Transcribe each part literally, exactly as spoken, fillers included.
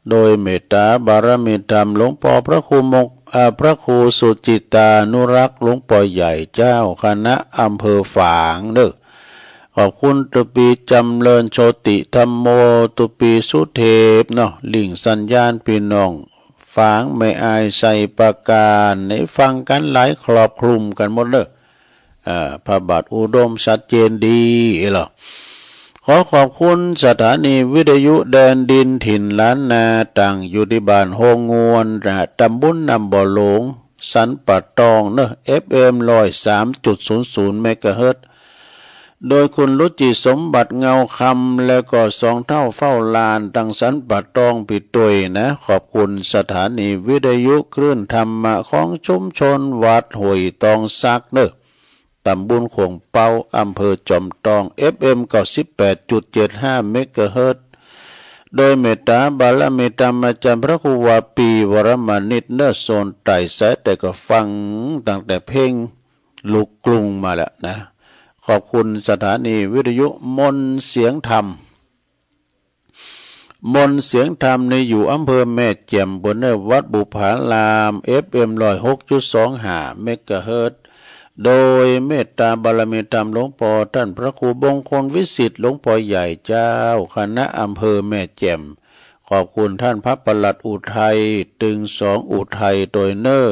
โดยเมตตาบารมีธรรมหลวงปอพระครูมง- เอ่อ พระครูสุจิตานุรักษ์ หลวงปอใหญ่เจ้าคณะอำเภอฝางเนอะ ขอบคุณตุปีจำเริญโชติธัมโม ตุปีสุเทพเนาะ ลิงสัญญาณพี่น้องฝางแม่อายไซประการ ได้ฟังกันหลายครอบคลุมกันหมดเนอะ อ่า พระบาทอุดมชัดเจนดีเออ ขอขอบคุณสถานีวิทยุแดนดินถิ่นล้านนา ตั้งอยู่ที่บ้านโฮงงวนนะ ตำบลน้ำบ่อหลวง สันป่าตองเนอะ เอฟเอ็ม ร้อยสามจุดศูนย์ศูนย์ เมกะเฮิรตซ์ โดยคุณรุจิสมบัติเงาคำ และก็สองเฒ่าเฝ้าลาน ตังสันป่าตองปิดตวยนะ ขอบคุณสถานีวิทยุคลื่นธรรมะของชุมชนวัดห้วยตองสักเนอะ ตำบลขวงเปา อำเภอจอมตอง เอฟเอ็ม เก้าสิบแปดจุดเจ็ดห้า เมกะเฮิรตซ์ โดยเมตตาบารมีธรรมอาจารย์พระครูวาปีวรมณิตเนอะ โซนใต้สายใต้ก็ฟังตั้งแต่เพลงลูกกรุงมาแล้วนะ ขอบคุณสถานีวิทยุมนต์เสียงธรรม มนต์เสียงธรรมนี่อยู่อำเภอแม่แจ่ม บนเนินวัดบุพาราม เอฟเอ็ม ร้อยหกจุดสองห้า เมกะเฮิรตซ์ โดยเมตตาบารมีธรรมหลวงปอท่านพระครูมงคลวิสิทธิ์ หลวงปอใหญ่เจ้าคณะอำเภอแม่แจ่ม ขอบคุณท่านพระปลัดอุทัย ตึงสองอุทัยตวยเนอะ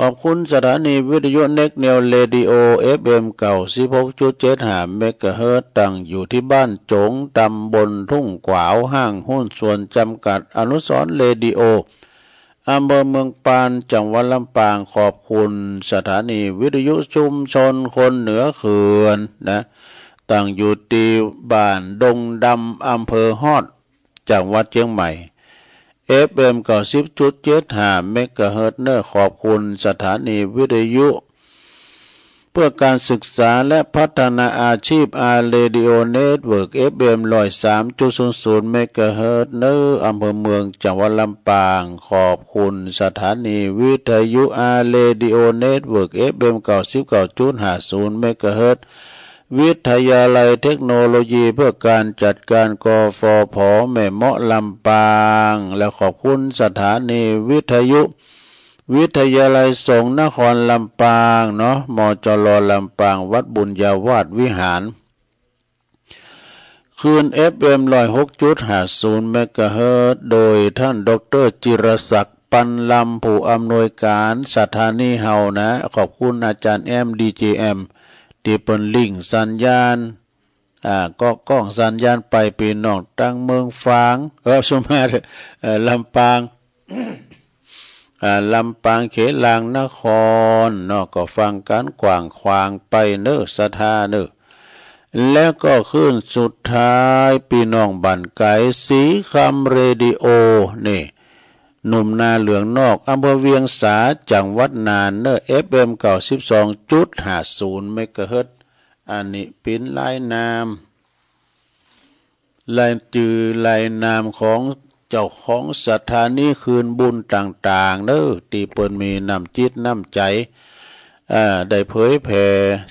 ขอบคุณสถานีวิทยุเน็กเนวเรดิโอ เอฟเอ็ม เก้าสิบหกจุดเจ็ดห้า เมกะเฮิรตซ์ ตั้งอยู่ที่บ้านโจ๋ง ตำบลทุ่งขวาว ห้างหุ้นส่วนจำกัดอนุสรณ์เรดิโอ อำเภอเมืองปาน จังหวัดลำปาง ขอบคุณสถานีวิทยุชุมชนคนเหนือเขื่อนนะ ตั้งอยู่ที่บ้านดงดำ อำเภอฮอด จังหวัดเชียงใหม่ เอฟเอ็ม เก้าสิบจุดเจ็ดห้า เมกะเฮิรตซ์เนอะ ขอบคุณสถานีวิทยุเพื่อการศึกษาและพัฒนาอาชีพ อาร์ เรดิโอ เน็ตเวิร์ก เอฟเอ็ม ร้อยสามจุดศูนย์ศูนย์ เมกะเฮิรตซ์เนอะ อำเภอเมือง จังหวัดลำปาง ขอบคุณสถานีวิทยุ อาร์ เรดิโอ เน็ตเวิร์ก เอฟเอ็ม เก้าสิบเก้าจุดห้าศูนย์ เมกะเฮิรตซ์ วิทยาลัยเทคโนโลยีเพื่อการจัดการ กฟผ แม่เมาะ ลำปาง และขอบคุณสถานีวิทยุ วิทยาลัยสงฆ์นครลำปางเนาะ มจร ลำปาง วัดบุญญาวาสวิหาร คลื่น เอฟเอ็ม ร้อยหกจุดห้าศูนย์ เมกะเฮิรตซ์ โดยท่านดอกเตอร์จิรศักดิ์ ปันลำ ผู้อำนวยการสถานีเฮานะ ขอบคุณอาจารย์แอม ดีเจแอม ที่เปิ้นลิงก์สัญญาณ อ่า ก็ก้องสัญญาณไปพี่น้องตังเมืองฝาง เออ สมมาตร เอ่อ ลำปาง อ่า ลำปางเขลางนครเนาะ ก็ฟังกันกว้างขวางไปเนอะ ศรัทธาเนอะ แล้วก็คลื่นสุดท้าย พี่น้องบ้านไกล สีคำเรดิโอ นี่ หนุ่มนาเหลืองนอก อำเภอเวียงสา จังหวัดน่านเนอะ เอฟเอ็ม เก้าสิบสองจุดห้าศูนย์ เมกะเฮิรตซ์ อันนี้เป๋นลายนาม ลายจื่อลายนามของเจ้าของสถานีคลื่นบุญต่างๆ เนอะ ตี้เปิ้นมีน้ำจิตน้ำใจ๋ อ่า ได้เผยแผ่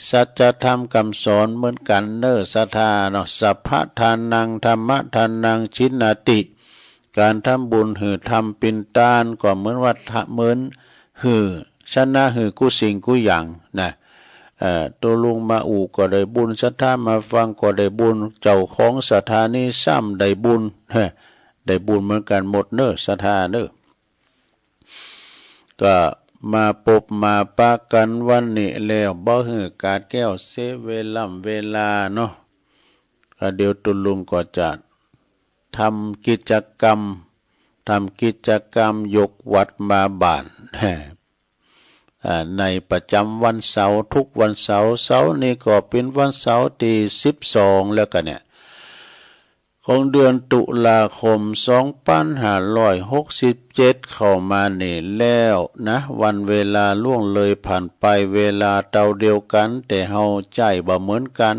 สัจธรรมคำสอนเหมือนกันเนอะ ศรัทธาเนาะ สัพพะทานัง ธัมมะทานัง ชิณาติ การทำบุญหื้อธรรมเป๋นตาน ก็เหมือนว่าทะ- เหมือนหื้อ ชนะหื้อกู้สิ่งกู้อย่างนะ เอ่อ โตลุงมาอู้ก็ได้บุญ ศรัทธามาฟังก็ได้บุญ เจ้าของสถานีซ้ำได้บุญ ฮะ ได้บุญเหมือนกันหมดเนอะ ศรัทธาเนอะ ก็มาปบมาปะกันวันนี้แล้ว บ่หื้อขาดแคลนเสียเวล่ำเวลาเนาะ ก็เดี๋ยวโตลุงก็จะทำกิจกรรม ทำกิจกรรมยกวัดมาบ้าน อ่า ในประจำวันเสาร์ ทุกวันเสาร์ เสาร์นี้ก็เป๋นวันเสาร์ตี้สิบสองแล้วกั๋นเนี่ย ของเดือนตุลาคม สองพันห้าร้อยหกสิบเจ็ด เข้ามานี่แล้วนะ วันเวลาล่วงเลยผ่านไป เวลาเต้าเดียวกั๋น แต่เฮาใจ๊บ่เหมือนกั๋น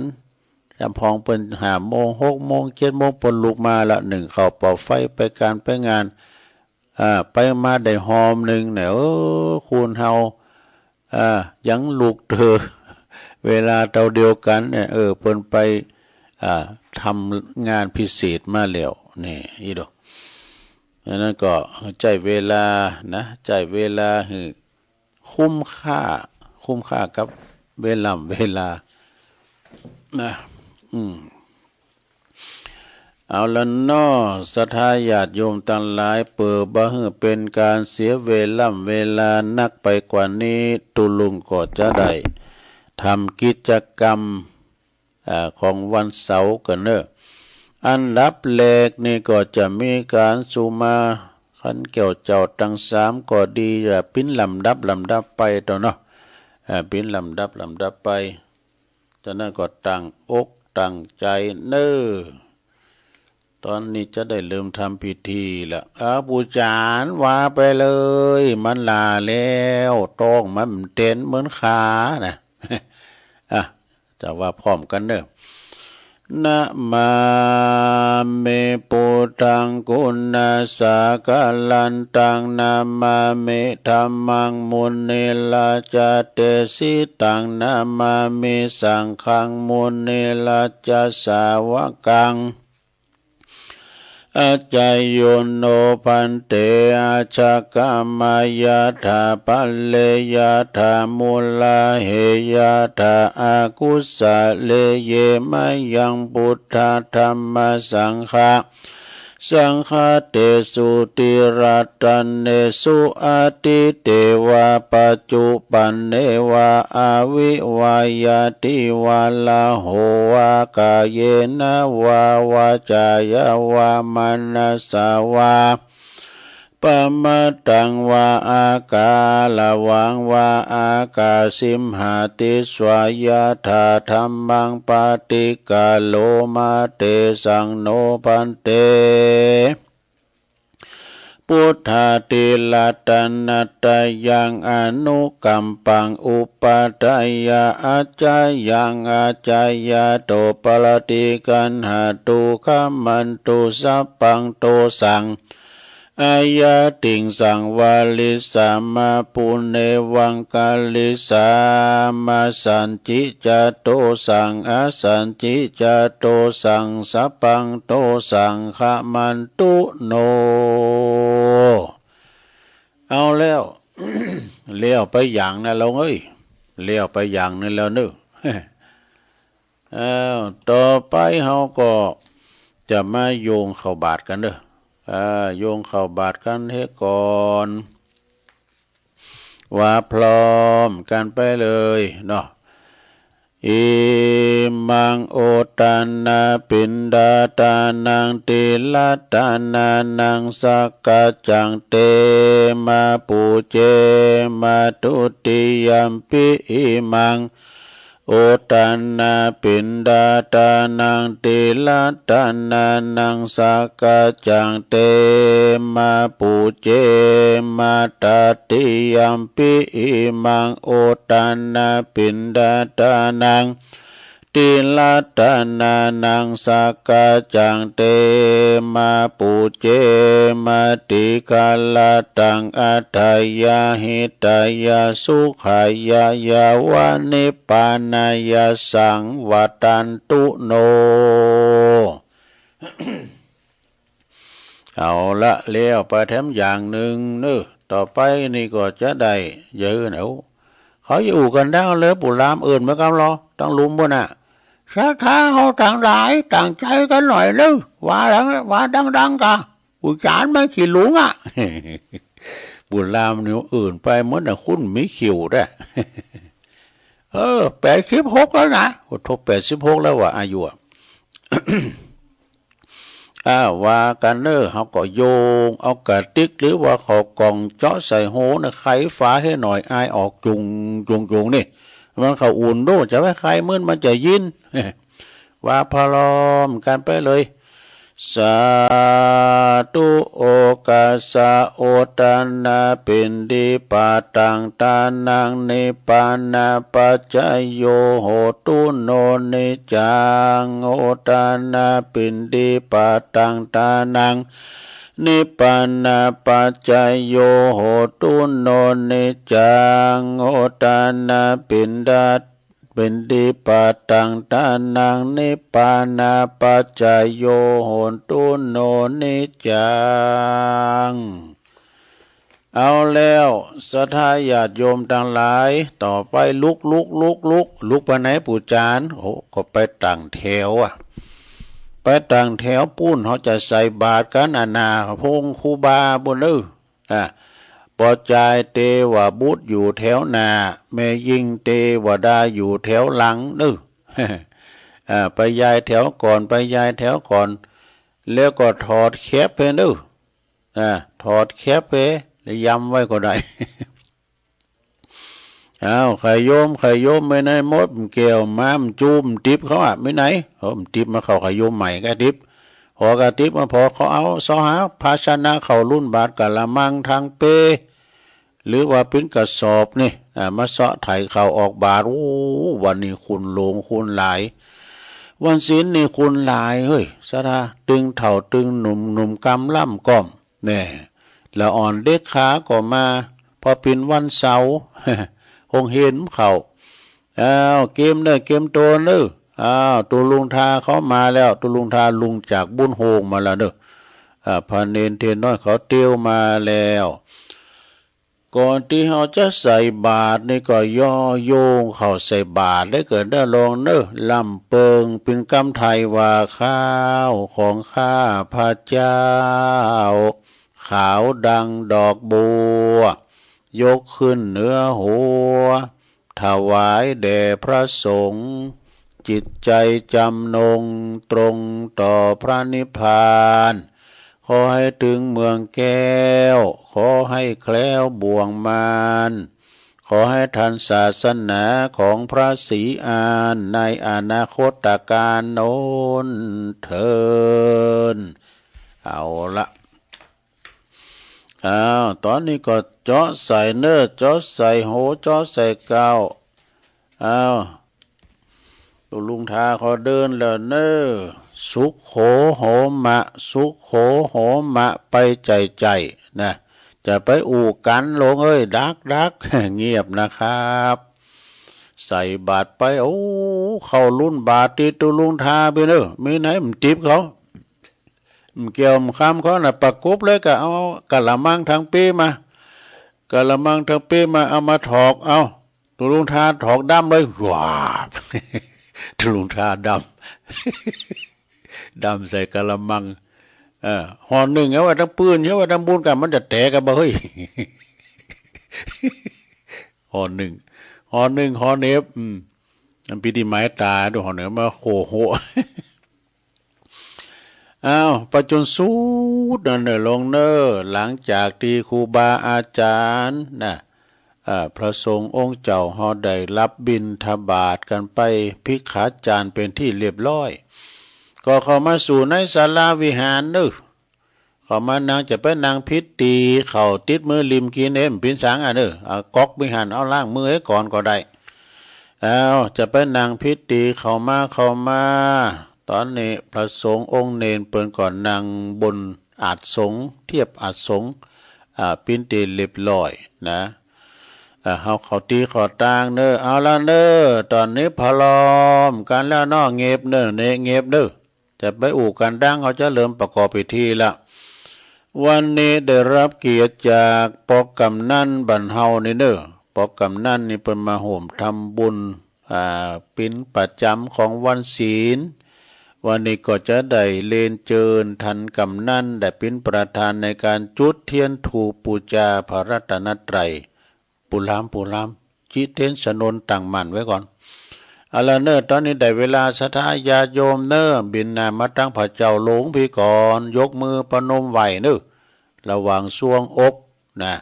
ยามพ่องเปิ้นห้าโมง หกโมง เจ็ดโมง เปิ้นลุกมาละ นึ่งข้าวเป่าไฟ ไปก๋านไปงาน อ่า ไปมาได้หอมหนึ่งเนี่ย เออ คนเฮา อ่า ยังลุกเต๊อะ เวลาเต้าเดียวกั๋นเนี่ย เออ เปิ้นไป อ่า ทำงานพิเศษมาแล้ว นี่ อีโด อันนั้นก็ใช้เวลานะ ใช้เวลาหื้อคุ้มค่า คุ้มค่ากับเวล่ำเวลานะ อืม เอาละเนาะ ศรัทธาญาติโยมตังหลาย เปื้อบ่หื้อเป๋นก๋านเสียเวล่ำเวลานักไปกว่านี้ ตุ๊ลุงก็จะได้ทำกิจกรรม อ่า ของวันเสาร์กั๋นเนาะ อันดับแรกนี่ก็จะมีก๋านสุมา คันแก้วเจ้าตังสามก็ดี อ่า เป๋นลำดับลำดับไปเต้าเนาะ อ่า เป๋นลำดับลำดับไป จากนั้นก็ตั้งอกตั้งใจ๋เนาะ ต๋อนนี้จะได้เริ่มทำพิธีละ อ่า ปู่จ๋ารย์ว่าไปเลย มันหล้าแล้ว ต้องมันเต้นเหมือนขานะ อ่ะ จะว่าพร้อมกั๋นเนาะ นะมามิ พุทธัง กุณาสาคารันตัง นะมามิ ธัมมัง มุนิราชาเตสิตัง นะมามิ สังฆัง มุนิราชาสาวกัง อาจาโยโน ภันเต อาชะกะมายะถา ภัลเลยะถา มุลาเหยะถา อากุสะเลเย มะยัง พุทธะธัมมะสังฆะ สังฆะเตสุ ติรัตเนสุ อดีเตวะ ปัจจุปันเนวะ อวิวา ยาติวะ ละโหวะ กาเยนะวะ วาจายะวะ มะนะสะวะ ปะมะตังวะ อาการะวังวะ อากาสิมหาติสวายะถา ธัมมัง ปะติกาโลมา เตสังโน ภันเต พุทธาติรัตนะตะยัง อนุกัมปัง อุปะฏะยะ อาจายัง อาจายะโต ปะละติกัณหะตุ ขะมันตุ สัพพังโตสัง อายะติง สังวาริสามะ ปุเณวังคาริสามะ สันจิจะโตสัง อสันจิจะโตสัง สัพพังโตสัง ขะมันตุโน เอาแล้ว แล้วไปอย่างนั้นแล้วเอ้ย แล้วไปอย่างนั้นแล้วเนอะ เอ้า ต่อไปเฮาก็จะมาโยงเข้าบาตรกั๋นเนอะ อ่า โยงเข้าบาตรกั๋นเฮก่อน ว่าพร้อมกั๋นไปเลยเนาะ อิมัง โอทานะ ปิณฑาทานัง ติรัตตานานัง สักกะจัง เต มา ปูเจ มา ทุติยัมปิ อิมัง โอทานะ ปิณฑาทานัง ติรัตตานานัง สักกะจัง เต มา ปูเจ มา ตติยัมปิ อิมัง โอทานะ ปิณฑาทานัง ติรัตตานานัง สักกะจัง เต มา ปูเจ มา ติคาระตัง อัฏฐายะ หิตายะ สุขายะ ยะวะ นิพพานายะ สังวัตตันตุโน เอาละ แล้วไปแถมอย่างหนึ่งเนอะ ต่อไปนี่ก็จะได้ อย่าหื้อเอา เขาอยู่กันดังเลย ปู่ลามเอิ้นมากั๋นเหรอ ตั้งลุมปู้นน่ะ ศรัทธาเฮาตังหลาย ตั้งใจ๋กั๋นหน่อยเนอะ ว่าดัง ว่าดังๆ กะ ปู่จ๋ารย์มันขี้หลงอ่ะ ปู่ลามนี่เอิ้นไปเหมือนน่ะคนมีคิ้วแท้ เออ แปดสิบหกแล้วนะ โอ้โธ่ แปดสิบหกแล้วว่ะ อายุอะ อ้าว ว่ากั๋นเนอะ เฮาก็โยงเอากระติกหรือว่าข้าวกล่องเจาะใส่หูนะ ไขฝาหื้อหน่อย อายออกจุงจุงจุงนี่ มันเข้าอุ่นดู จะไปไขมื้นมันจะยิน ว่าพร้อมกั๋นไปเลย สาธุ โอคาสะ โอทานะ ปิณฑิปาตัง ทานัง นิพพานะปัจจโย โหตุ โน นิจจัง โอทานะ ปิณฑิปาตัง ทานัง นิพพานะปัจจโย โหตุ โน นิจจัง โอทานะ ปิณฑา ปิณฑิปาตัง ทานัง นิพพานะปัจจโย โหตุ โน นิจจั เอาแล้ว ศรัทธาญาติโยมตังหลาย ต่อไปลุก ลุก ลุก ลุก ลุกไปไหนปู่จารย์ โอ้ ก็ไปตั้งแถวอะ ไปตั้งแถวปู๊น เขาจะใส่บาตรกั๋นอะนา โฮงครูบาปู๊นเอ้อ อ่ะ ปอจายเตวบุตรอยู่แถวหน้า แม่ญิงเตวดาอยู่แถวหลังเน้อ อ่า ไปยายแถวก่อน ไปยายแถวก่อน แล้วก็ถอดแคปไปเน้อ อ่า ถอดแคปไป แล้วยำไว้ก็ได้ อ้าว ใค่โยม ใค่โยม ไปไหนหมด แก้วมา มันจูม มันติ๊บเขาอะ ไปไหน เออ มันติ๊บมาเข้า ใค่โยมใหม่ก็ติ๊บ พอกระติ๊บมา พอเขาเอาเสาะหาภาชนะเข้าลุ่นบาตร กะละมัง ถังเป หรือว่าปิ้นกระสอบนี่ อ่า มาเสาะไถ่เข้าออกบาตร โอ้ วันนี้คุณหลวงคุณหลาย วันศีลนี่คุณหลาย เฮ้ย ศรัทธา ตึงเฒ่าตึงหนุ่ม หนุ่มกำล่ำก้อม แน่ ละอ่อนเด็กขาก็มา พอปิ้นวันเสาร์ โฮงเฮียนเข้า อ้าว เกียมเน้อ เกียมตั๋วเน้อ อ้าว ตุ๊ลุงทาเขามาแล้ว ตุ๊ลุงทาลุงจากบุญโฮงมาแล้วเน้อ อ่า พระเณรเณรน้อยเขาเตียวมาแล้ว ก่อนตี้เฮาจะใส่บาตรนี่ก็ย่อโยงเข้าใส่บาตรได้เกิดได้ลงเน้อ ลำเปิงปิ้นกำไทยว่า ข้าวของข้าพเจ้า ขาวดังดอกบัว ยกขึ้นเหนือหัว ถวายแด่พระสงฆ์ จิตใจจำนงตรงต่อพระนิพพาน ขอให้ถึงเมืองแก้ว ขอให้แคล้วบ่วงมาร ขอให้ทันศาสนาของพระศรีอานในอนาคตกาลโน้นเทอญ เอาละ อ้าว ต๋อนนี้ก็เจาะใส่เน้อ เจาะใส่โห เจาะใส่เก๊า อ้าว ตุ๊ลุงทาเขาเดินแล้วเน้อ สุโขโหมะ สุโขโหมะ ไปใจ่ๆ นะ จะไปอู้กั๋นหลวงเอ้ย ดักๆ เงียบนะครับ ใส่บาตรไป โอ้ เข้าลุ่นบาตรตี้ตุ๊ลุงทาไปเน้อ มีไหนมันติ๊บเขา แก้วคำเขาน่ะ ประกบเลยก็เอากะละมังถังเปมา กะละมังถังเปมา เอามาถอก เอา ตุ๊ลุงทาถอกดำเลย ว้าบ ตุ๊ลุงทาดำ ดำใส่กะละมัง เออ ห่อนึ่งเอาไว้ตังปืน เอาไว้ตังบุญกั๋น มันจะแตกกั๋นบ่เฮ้ย ห่อนึ่ง ห่อนึ่ง ห่อเหน็บ อืม มันปิติหมายตาดู ห่อนึ่งมาโขโห อ้าว ไปจนสุดนั่นเน้อหลวงเน้อ หลังจากตี้ครูบาอาจ๋ารย์นะ อ่า พระสงฆ์องค์เจ้าเฮาได้รับบิณฑบาตกั๋นไป ภิกขาจารย์เป็นที่เรียบร้อย ก็เข้ามาสู่ในศาลาวิหารเน้อ เข้ามานั่ง จะไปนั่งผิดตี้ เข้าติดมือริมกิ๋นเอ็มปิ้นสังอันเน้อ เอาก๊อกวิหาร เอาล้างมือให้ก่อนก็ได้ อ้าว จะไปนั่งผิดตี้ เข้ามา เข้ามา ต๋อนนี้พระสงฆ์องค์เณรเปิ้นก็นั่งบนอาสน์สงฆ์ เทียบอาสน์สงฆ์ อ่า ปิ้นตี้เรียบร้อยนะ อ่า เฮาเข้าตี้เข้าตางเน้อ เอาละเน้อ ต๋อนนี้พร้อมกั๋นแล้วเนาะ เงียบเน้อ เน เงียบเน้อ จะไปอู้กั๋นดัง เขาจะเริ่มประกอบพิธีละ วันนี้ได้รับเกียรติจากปอกกำนันบ้านเฮานี่เน้อ ปอกกำนันนี่เปิ้นมาฮ่วมทำบุญ อ่า ปิ้นประจ๋ำของวันศีล วันนี้ก็จะได้เรียนเจิญท่านกำนันได้ปิ้นประธานในการจุดเทียนธูปบูชาพระรัตนตรัย ปูลาม ปูลาม จิเตนสนนตั้งมั่นไว้ก่อน เอาละเน้อ ต๋อนนี้ได้เวลาศรัทธาญาติโยมเน้อ บิณฑบาตมาตังพระเจ้าหลวงพีก่อน ยกมือประนมไหว้เน้อ ระหว่างทรวงอก นะ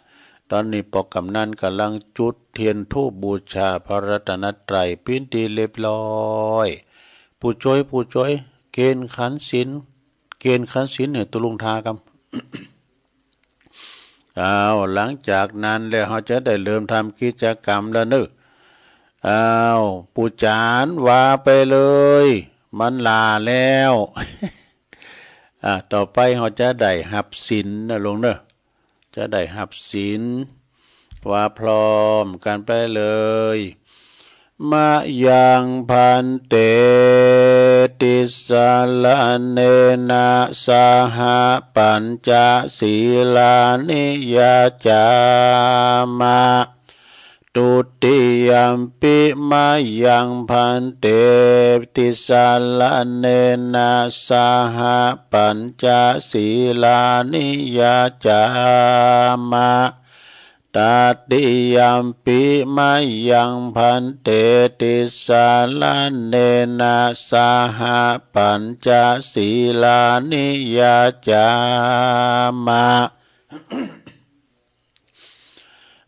ต๋อนนี้ปอกกำนันก่ำลังจุดเทียนธูปบูชาพระรัตนตรัยปิ้นตี้เรียบร้อย ผู้จ้วย ผู้จ้วย เกณฑ์ขันศีล เกณฑ์ขันศีลเนี่ยตุ๊ลุงทากำ อ้าว หลังจากนั้นแล้วเฮาจะได้เริ่มทำกิจกรรมแล้วเน้อ อ้าว ปู่จารย์ว่าไปเลย มันหล้าแล้ว อ่า ต่อไปเฮาจะได้ฮับศีลนะหลวงเน้อ จะได้ฮับศีล ว่าพร้อมกั๋นไปเลย Mayaṃ bhante tisaraṇena saha pañca sīlāni yācāma. Dutiyampi mayaṃ bhante tisaraṇena saha pañca sīlāni yācāma. Tatiyampi mayaṃ bhante tisaraṇena saha pañca sīlāni yācāma.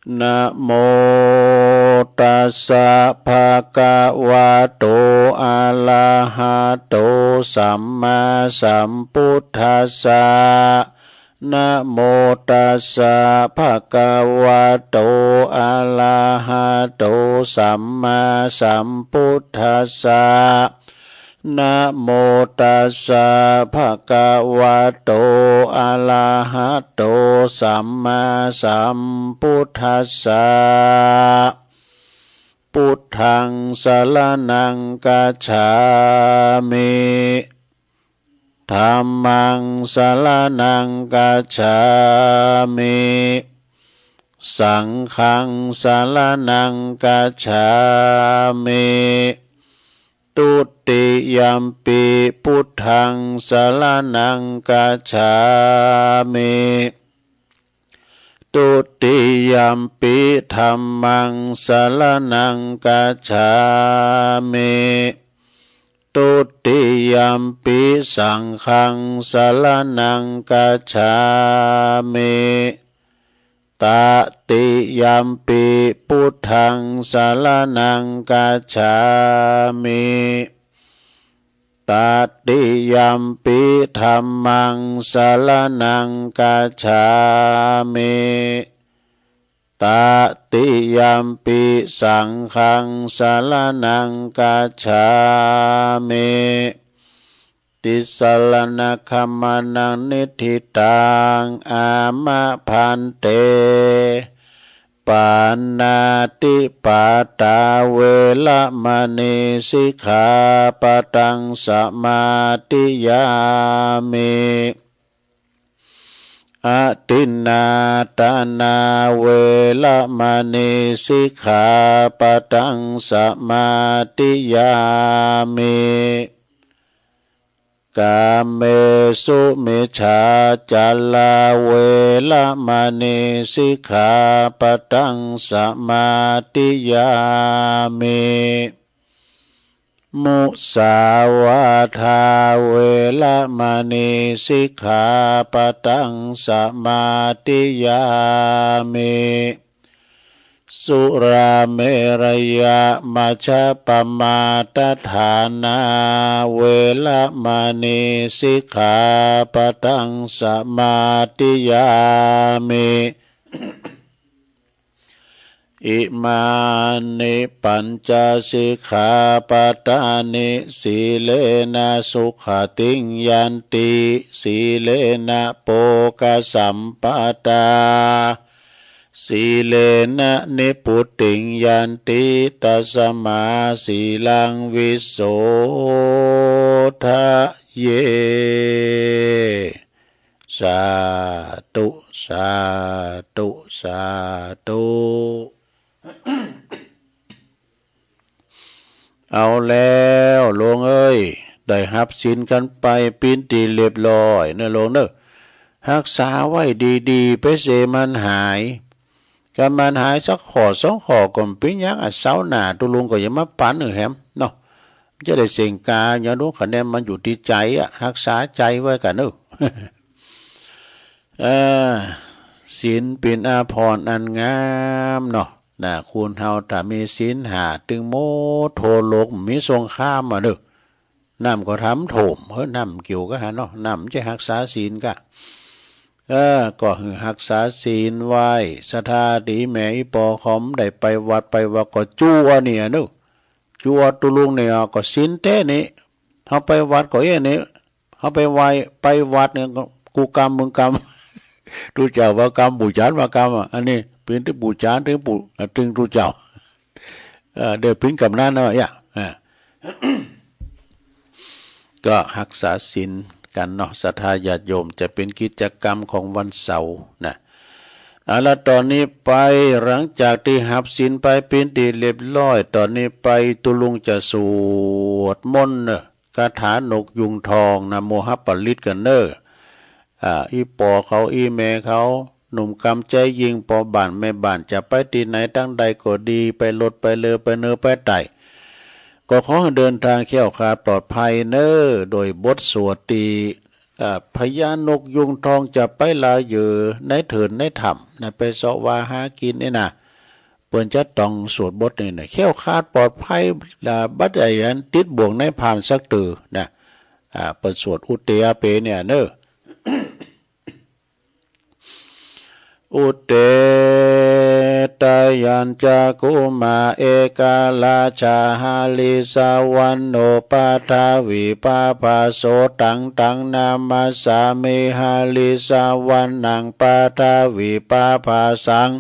Namo tassa bhagavato arahato sammāsambuddhassa. Namo tassa bhagavato arahato sammāsambuddhassa. Namo tassa bhagavato arahato sammāsambuddhassa. Buddhaṃ saraṇaṃ gacchāmi. Dhammaṃ saraṇaṃ gacchāmi. Saṅghaṃ saraṇaṃ gacchāmi. Dutiyampi buddhaṃ saraṇaṃ gacchāmi. Dutiyampi dhammaṃ saraṇaṃ gacchāmi. Dutiyampi saṅghaṃ saraṇaṃ gacchāmi. Tatiyampi buddhaṃ saraṇaṃ gacchāmi. Tatiyampi dhammaṃ saraṇaṃ gacchāmi. Tatiyampi saṅghaṃ saraṇaṃ gacchāmi. Tisaraṇagamanaṃ niṭṭhitaṃ. Āma bhante. Pāṇātipātā veramaṇī sikkhāpadaṃ samādiyāmi. Adinnādānā veramaṇī sikkhāpadaṃ samādiyāmi. Kāmesumicchācārā veramaṇī sikkhāpadaṃ samādiyāmi. Musāvādā veramaṇī sikkhāpadaṃ samādiyāmi. Surāmerayamajjapamādaṭṭhānā veramaṇī sikkhāpadaṃ samādiyāmi. Imāni pañca sikkhāpadāni. Sīlena sugatiṃ yanti, sīlena bhogasampadā, sīlena nibbutiṃ yanti, tasmā sīlaṃ visodhaye. Sādhu, sādhu, sādhu. เอาแล้ว โลงเอ้ย ได้ฮับศีลกันไป เป๋นตี้เรียบร้อยเนอะ โลงเนอะ ฮักษาไว้ดีๆ ไปเสียมันหาย กันมันหายสักข้อสองข้อก็บ่เป๋นหยังอะ เสาร์หน้าตุ๊ลุงก็จะมาปั๋นหื้อแหมเนาะ จะได้เส้งกา ย้อนรู้คะแนนมันอยู่ตี้ใจ๋อะ ฮักษาใจ๋ไว้ก่อนเนอะ เออ ศีลเป๋นอาภรณ์อันงามเนาะ นะ คนเฮาถ้ามีศีลห้า ตึงหมดทั่วโลก บ่มีสงครามอะเนอะ น้ำก็ทำท่วม เฮ้ย น้ำเกี่ยวกะหาเนาะ น้ำจะฮักษาศีลกะ เออ ก็หื้อฮักษาศีลไว้ ศรัทธาดีแม่อีปอคอมได้ไปวัดไปวาก็จั่วเนี่ยเนอะ จั่วตุ๊ลุงเนี่ยก็ศีลแต๊นี่ เฮาไปวัดก็เอ้นี่ เฮาไปไหว้ ไปวัดเนี่ยก็ กูกำมึงกำ ตุ๊เจ้าว่ากำ ปู่จารย์ว่ากำอะ อันนี้เป๋นตี้ปู่จารย์ ตี้ปู่ อ่ะ ตี้ตุ๊เจ้า เอ่อ เดี๋ยวพินกำนันนะ อย่า อ่า ก็ฮักษาศีลกันเนาะ ศรัทธาญาติโยม จะเป็นกิจกรรมของวันเสาร์นะ อ่า แล้วตอนนี้ไป หลังจากที่ฮับศีลไปเป็นที่เรียบร้อย ตอนนี้ไปตุ๊ลุงจะสวดมนต์เนอะ คาถานกยูงทองนะ โมหปริตรกันเนอะ อ่า อีปอเขา อีแม่เขา หนุ่มกำ ชายหญิง พ่อบ้าน แม่บ้าน จะไปตี้ไหนตังใดก็ดี ไปรถ ไปเรือ ไปเหนือ ไปใต้ ก็ขอให้เดินทางแคล้วคลาดปลอดภัยเนอะ โดยบทสวดตี้ อ่า พญานกยูงทองจะไปลาเยือในเถินในถ้ำนะ ไปเสาะว่าหากินนี่นะ เปิ้นจะต้องสวดบทนี้นะ แคล้วคลาดปลอดภัย อ่า บ่ได้อันติดบ่วงนายพรานสักเตื้อนะ อ่า เปิ้นสวดอุเตอาเปเนี่ยเนอะ อุเต ตยัญจะกุมา เอกราชา หริสวรรณโณ ปฐวีปาภาโส ตัง ตัง นามัสสามิ หริสวรรณัง ปฐวีปาภาสัง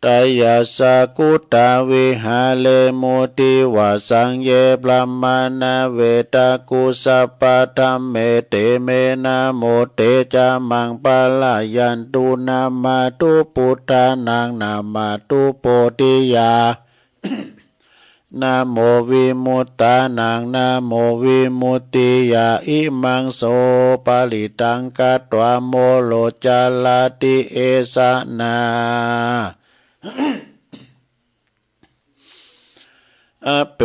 ตยัสสะกุตา วิหาเรมุติวาสัง เย บรหมา นา เวตา กุสสะปะ ธัมเม เต เม นะโม เต จะ มัง ปะระยันตุ นะมาตุ ปุทธานัง นะมาตุ โพธิยา นะโม วิมุตตานัง นะโม วิมุตติยา อิมัง โส ปะริตตัง กัตวา โมโร จะระติ เอสะ นา อเป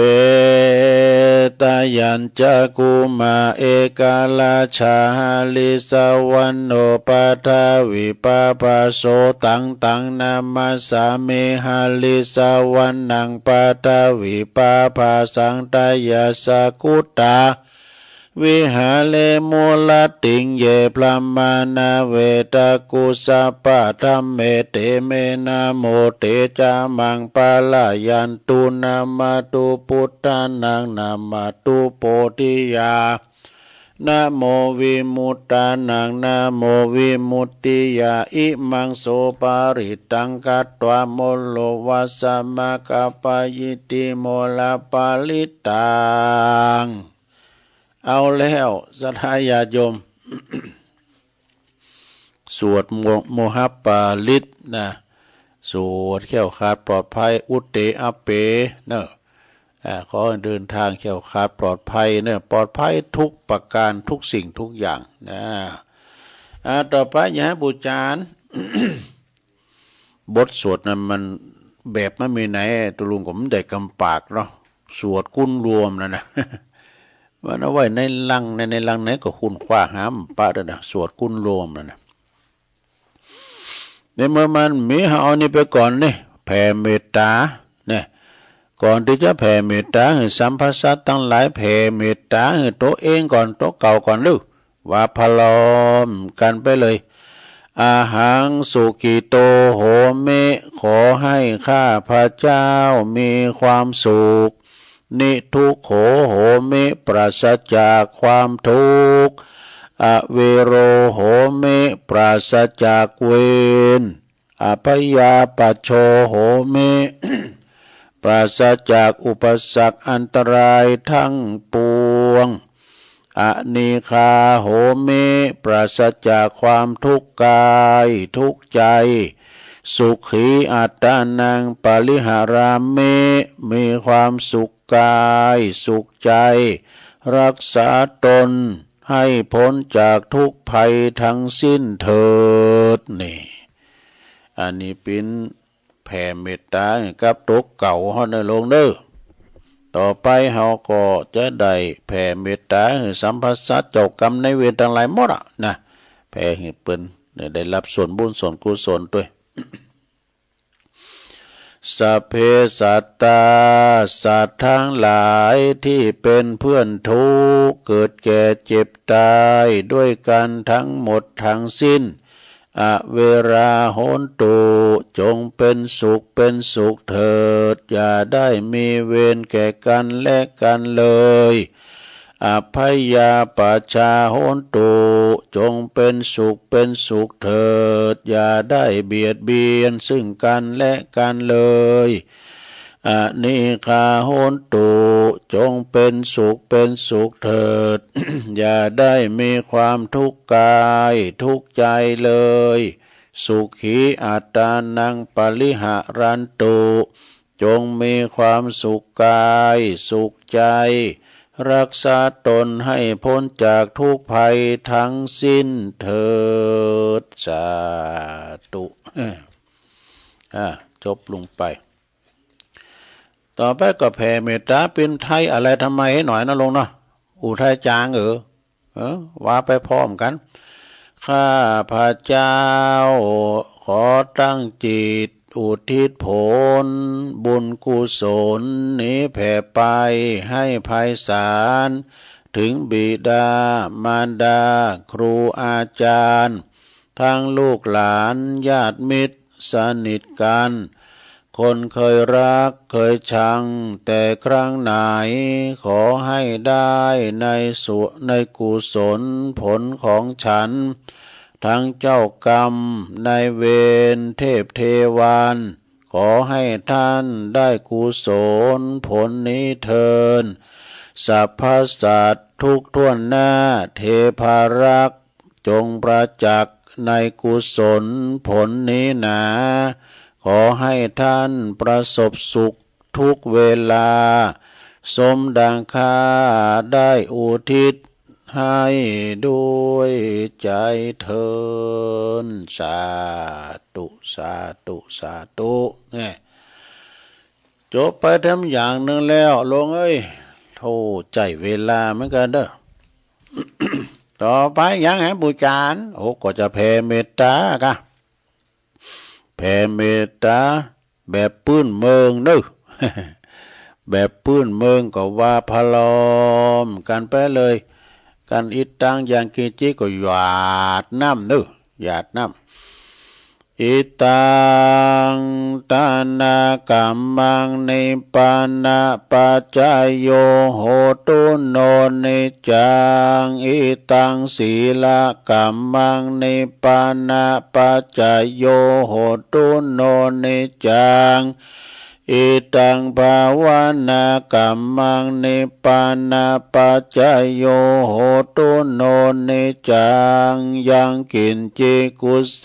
ตยัญจะกุมา เอกราชา หริสวรรณโณ ปฐวีปาภาโส ตัง ตัง นามัสสามิ หริสวรรณัง ปฐวีปาภาสัง ตยัสสะกุตา วิหาเร มุระติง เย บรหมา นา เวตา กุสสะปะ ธัมเม เต เม นะโม เต จะ มัง ปะระยันตุ นะมาตุ ปุทธานัง นะมาตุ โพธิยา นะโม วิมุตตานัง นะโม วิมุตติยา อิมัง โส ปะริตตัง กัตวา โมโร วัสสะ มะคะ ปะยิทธิ โมระ ปะริตตัง เอาแล้ว ศรัทธาญาติโยม สวดโม โมหปริตรนะ สวดแคล้วคลาดปลอดภัย อุเต อเป เนอะ อ่า ขอให้เดินทางแคล้วคลาดปลอดภัยเนอะ ปลอดภัยทุกประการ ทุกสิ่งทุกอย่างนะ อ่า ต่อไป ยายบูชา บทสวดนั้นมัน แบบมันมีไหน ตุ๊ลุงก็บ่ได้กำปากเนาะ สวดกุนรวมนั่นนะ มันเอาไว้ในลัง ใน ในลังไหนก็ค้นคว้าหาบ่ปะเด้อนะ สวดกุนรวมนั่นนะ ในเมื่อมันมี เอาอันนี้ไปก่อนนี่ แผ่เมตตา เนี่ย ก่อนที่จะแผ่เมตตาหื้อสรรพสัตว์ตังหลาย แผ่เมตตาหื้อตัวเองก่อน ตัวเก่าก่อนเด้อ ว่าพร้อมกันไปเลย อะหัง สุขิโต โหมิ ขอให้ข้าพเจ้ามีความสุข นิทุกโข โหมิ ปราศจากความทุกข์ อเวโร โหมิ ปราศจากเวร อภยาปัชโช โหมิ ปราศจากอุปสรรคอันตรายทั้งปวง อนีฆา โหมิ ปราศจากความทุกข์กายทุกข์ใจ สุขีอัตตานัง ปริหารามิ มีความสุขกายสุขใจ รักษาตนให้พ้นจากทุกข์ภัยทั้งสิ้นเถิด นี่ อันนี้เป๋น แผ่เมตตาหื้อกับตัวเก่าเฮาเน่อลุงเน่อ ต่อไปเฮาก็จะได้แผ่เมตตาหื้อสรรพสัตว์เจ้ากรรมนายเวรตังหลายหมดอะนะ แผ่หื้อเปิ้นได้รับส่วนบุญส่วนกุศลตวย สัพเพสัตตา สัตว์ทั้งหลายที่เป็นเพื่อนทุกข์ เกิดแก่เจ็บตายด้วยกันทั้งหมดทั้งสิ้น อเวราโหนตุ จงเป็นสุขเป็นสุขเถิด อย่าได้มีเวรแก่กันและกันเลย อัพพยาปัชชาโหนตุ จงเป็นสุขเป็นสุขเถิด อย่าได้เบียดเบียนซึ่งกันและกันเลย อนิฆาโหนตุ จงเป็นสุขเป็นสุขเถิด อย่าได้มีความทุกข์กายทุกข์ใจเลย สุขีอัตตานังปริหารันตุ จงมีความสุขกายสุขใจ รักษาตนให้พ้นจากทุกข์ภัยทั้งสิ้นเถิด สาธุ อ่า จบลงไป ต่อไปก็แผ่เมตตาเป็นไทยอะไรทำไมให้หน่อยนะลุงเนาะ อุทัยจางเออ เออ ว่าไปพร้อมกัน ข้าพระเจ้า ขอตั้งจิตอุทิศผลบุญกุศลนี้แผ่ไปให้ไพศาล ถึงบิดามารดาครูอาจารย์ ทั้งลูกหลานญาติมิตรสนิทกัน คนเคยรักเคยชังแต่ครั้งไหน ขอให้ได้ในสุ ในกุศลผลของฉัน ทั้งเจ้ากรรมนายเวรเทพเทวาล ขอให้ท่านได้กุศลผลนี้เทอญ สรรพสัตว์ทุกทั่วหน้า เทพารักษ์ จงประจักษ์ในกุศลผลนี้หนา ขอให้ท่านประสบสุขทุกเวลา สมดังข้าได้อุทิศให้ด้วยใจเทอญ สาธุ สาธุ สาธุ เนี่ย จบไปแถมอย่างหนึ่งแล้ว ลุงเอ้ย โธ่ ใจ๊เวลาเหมือนกันเด้อ ต่อไปยังแหมบูชา โอ้ ก็จะแผ่เมตตากะ แผ่เมตตาแบบปื้นเมืองเนอะ แบบปื้นเมืองก็ว่าพะลอมกันไปเลย กันอิตัง ยังกิญจิ ก็หยาดน้ำเนอะ หยาดน้ำ อิตัง ทานะกัมมัง นิพพานะปัจจโย โหตุ โน นิจจัง อิตัง สีละกัมมัง นิพพานะปัจจโย โหตุ โน นิจจัง อิตัง ภาวนากัมมัง นิพพานะปัจจโย โหตุ โน นิจจัง ยังกิญจิ กุส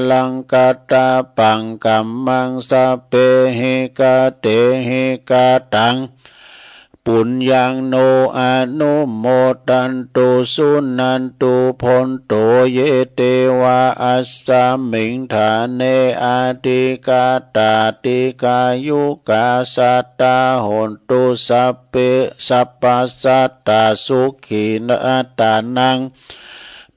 ลัง กัตตะปัง กัมมัง สัพเพหิ กะเตหิ กะตัง ปุญญัง โน อนุโมทันตุ สุนันตุ โพนโต เย เตวะ อัสสะมิง ฐาเน อธิกาตา ติกายุกา สัตตา โหนตุ สัพเพ สัพพะสัตตา สุขี อัตตานัง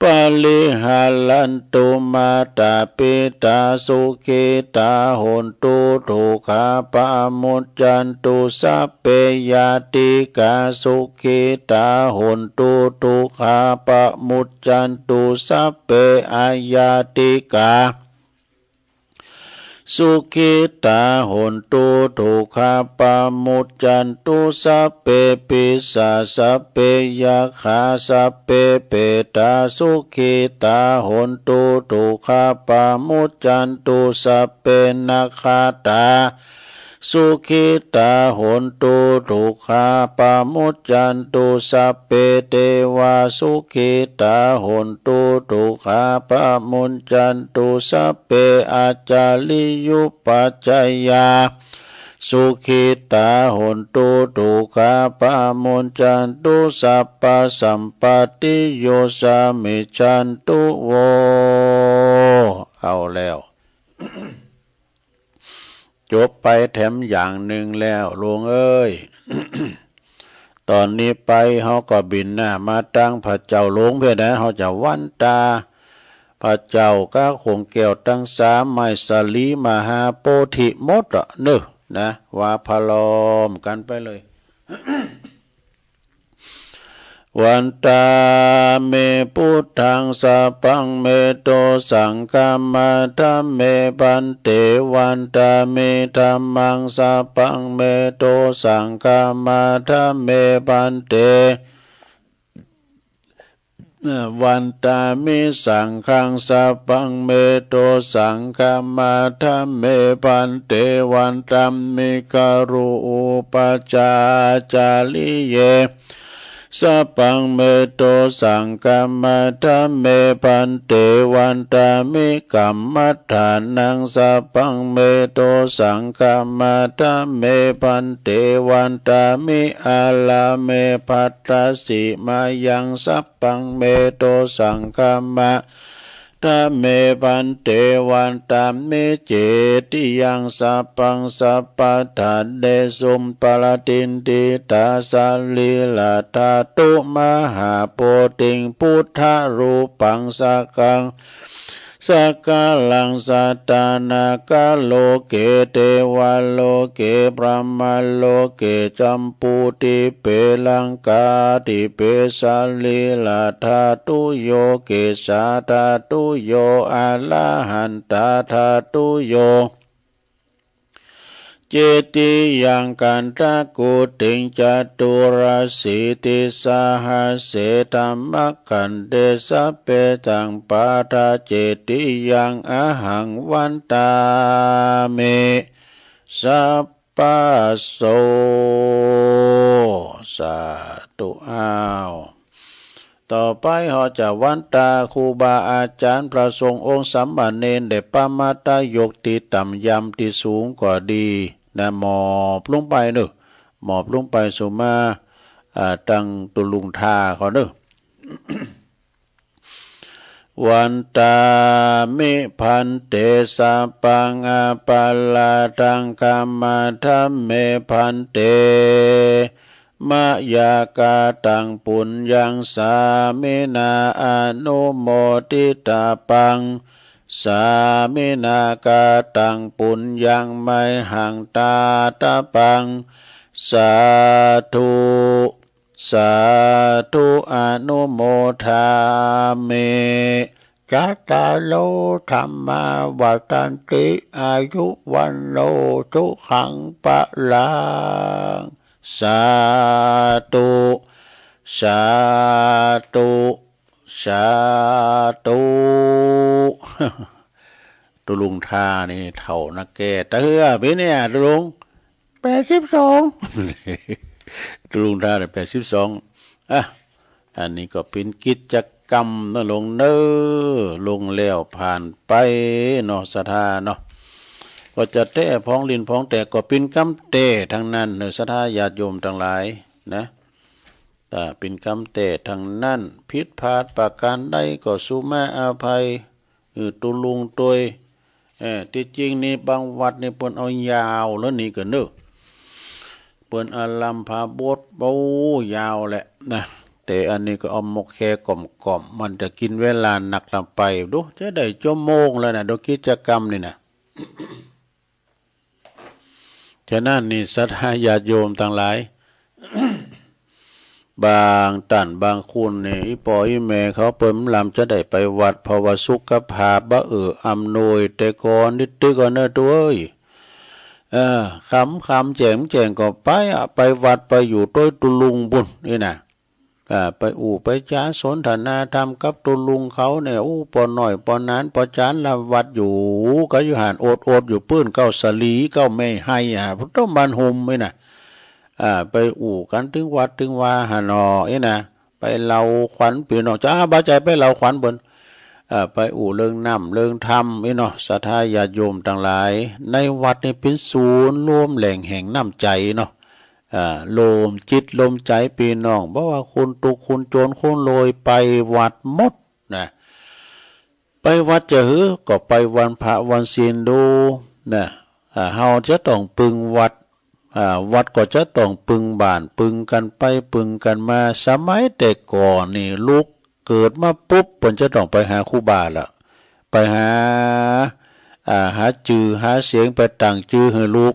ปะริหารันตุ มาตาปิตา สุขีตา โหนตุ ทุกขาปะมุจจันตุ สัพเพ ญาติกา สุขีตา โหนตุ ทุกขาปะมุจจันตุ สัพเพ อาญาติกา สุขีตา โหนตุ ทุกขาปะมุจจันตุ สัพเพ ปิสา สัพเพ ยักขา สัพเพ เปตา สุขีตา โหนตุ ทุกขาปะมุจจันตุ สัพเพ นักขาตา สุขีตา โหนตุ ทุกขาปะมุจจันตุ สัพเพ เตวา สุขีตา โหนตุ ทุกขาปะมุจจันตุ สัพเพ อาจาริยุปัจจายา สุขีตา โหนตุ ทุกขาปะมุจจันตุ สัพพะสัมปตติโย สามิจฉันตุ โว เอาแล้ว จบไปแถมอย่างหนึ่งแล้ว ลุงเอ้ย ตอนนี้ไปเฮาก็บินหน้ามาตังพระเจ้าหลวงเพียงนะ เฮาจะวันตา พระเจ้ากับโขงแก้วตังสาม ไม้สาลี มหาโพธิหมดอะเนอะนะ ว่าพะลอมกันไปเลย วันตาเม พุทธัง สะปัง เม โต สังฆามา ธัมเม ภันเต วันตาเม ธัมมัง สะปัง เม โต สังฆามา ธัมเม ภันเต Vandāmi saṅghaṃ sabbaṃ me dosaṃ khamatha me bhante. Vandāmi gurūpajjhācariye sabbaṃ me dosaṃ khamatha me bhante. Vandāmi kammadānaṃ sabbaṃ me dosaṃ khamatha me bhante. Vandāmi ārāme bhadresi mayaṃ sabbaṃ me dosaṃ khamatha me bhante. Vandāmi cetiyaṃ sabbaṃ sabbaṭṭhānesu paratiṭṭhitā sarīradhātu mahābodhiṃ buddharūpaṃ sakalaṃ sakalaṃ sadā nāgaloke devaloke brahmaloke jambudīpe laṅkādīpe sarīradhātuyo kesādhātuyo arahantādhātuyo. Cetiyaṃ gandhakuttiṃ caturāsītisahassadhammakkhandhe sabbesaṃ pādaṃ cetiyaṃ ahaṃ vandāmi sabbaso. สาธุ อ้าว ต่อไปเฮาจะวันตาครูบาอาจารย์พระสงฆ์องค์สามเณรได้ปะมาตะยกที่ต่ำยามที่สูงก็ดีนะ หมอบลงไปเนอะ หมอบลงไปสู่มา อ่า ตังตุลุงทาเขาเนอะ Vandāmi bhante sabbaṃ aparādhaṃ khamatha me bhante. Mayā kataṃ puññaṃ sāminā anumoditabbaṃ. Sāminā kataṃ puññaṃ mayhaṃ dātabbaṃ. Sādhu. Sādhu anumodāmi. Cattāro dhammā vaḍḍhanti āyu vaṇṇo sukhaṃ balaṃ. Sādhu. Sādhu. Sādhu. ตุลุงทานี่เฒ่านักแก่ ตะเฮือปี๋เนี่ย ตุลุง แปดสิบสอง ตุลุงทาเนี่ย แปดสิบสอง อ่ะ อันนี้ก็เป๋นกิจกรรมเนาะ ลงเน้อ ลงแล้วผ่านไปเนาะ ศรัทธาเนาะ ก็จะแต๊พองลิ้นพองแตก ก็เป๋นกำแต๊ตังนั้นเนาะ ศรัทธาญาติโยมตังหลายนะ อ่า เป๋นกำแต๊ตังนั้น ผิดพลาดประการใดก็สุมาอภัย เออ ตุลุงตวย เออ ตี้จริงนี่บางวัดนี่เปิ้นเอายาวแล้วนี่ก็เนอะ เปิ้นอารัมภบท โอ้ ยาวแหละนะ แต่อันนี้ก็เอาหมกแค่ก่อมๆ มันจะกินเวลานักลำไป ดู จะได้ชั่วโมงแล้วนะ ดูกิจกรรมนี่นะ ฉะนั้นนี่ศรัทธาญาติโยมตังหลาย บางต้านบางคนนี่ อี่ป้ออี่แม่เขาเปิ้นบ่ลำจะได้ไปวัด เพราะว่าสุขภาพบ่เอื้ออำนวย แต่ก่อนนิดตึกก่อนเนอะ ตวยเอ้ย เออ ค่ำๆ แจ้งๆ ก็ไปอะ ไปวัดไปอยู่ตวยตุลุงปุ้นนี่นะ อ่า ไปอู้ไปจ๋าสนทนาธรรมกับตุลุงเขาเนี่ย อู้ ป้อน้อยป้อหนานป้อจ๋านลำวัดอยู่ ก็อยู่หั้นอดๆ อยู่ปื้น เก้าสาลี เก้าแม่ไฮอะ ต้นบ้านโฮมนี่นะ อ่า ไปอู้กั๋นตึงวัดตึงวาหั้นเนาะ อี้นะ ไปเล่าขวัญปี้น้อง จะบ่ใจ้ไปเล่าขวัญเปิ้น อ่า ไปอู้เรื่องน้ำเรื่องธรรมอี้เนาะ ศรัทธาญาติโยมตังหลาย ในวัดนี่เป๋นศูนย์รวมแหล่งแห่งน้ำใจ๋เนาะ อ่า โลมจิตโลมใจ๋ปี้น้อง บ่ว่าคนตุ๊กข์คนจ๋นคนรวยไปวัดหมดนะ ไปวัดจะหื้อ ก็ไปวันพระวันศีลดูนะ อ่า เฮาจะต้องปึงวัด อ่า วัดก็จะต้องปึงบ้าน ปึงกั๋นไปปึงกั๋นมา สมัยแต่ก่อนนี่ ลูกเกิดมาปุ๊บ เปิ้นจะต้องไปหาครูบาละ ไปหา อ่า หาจื้อหาเสียง ไปตั้งจื้อหื้อลูก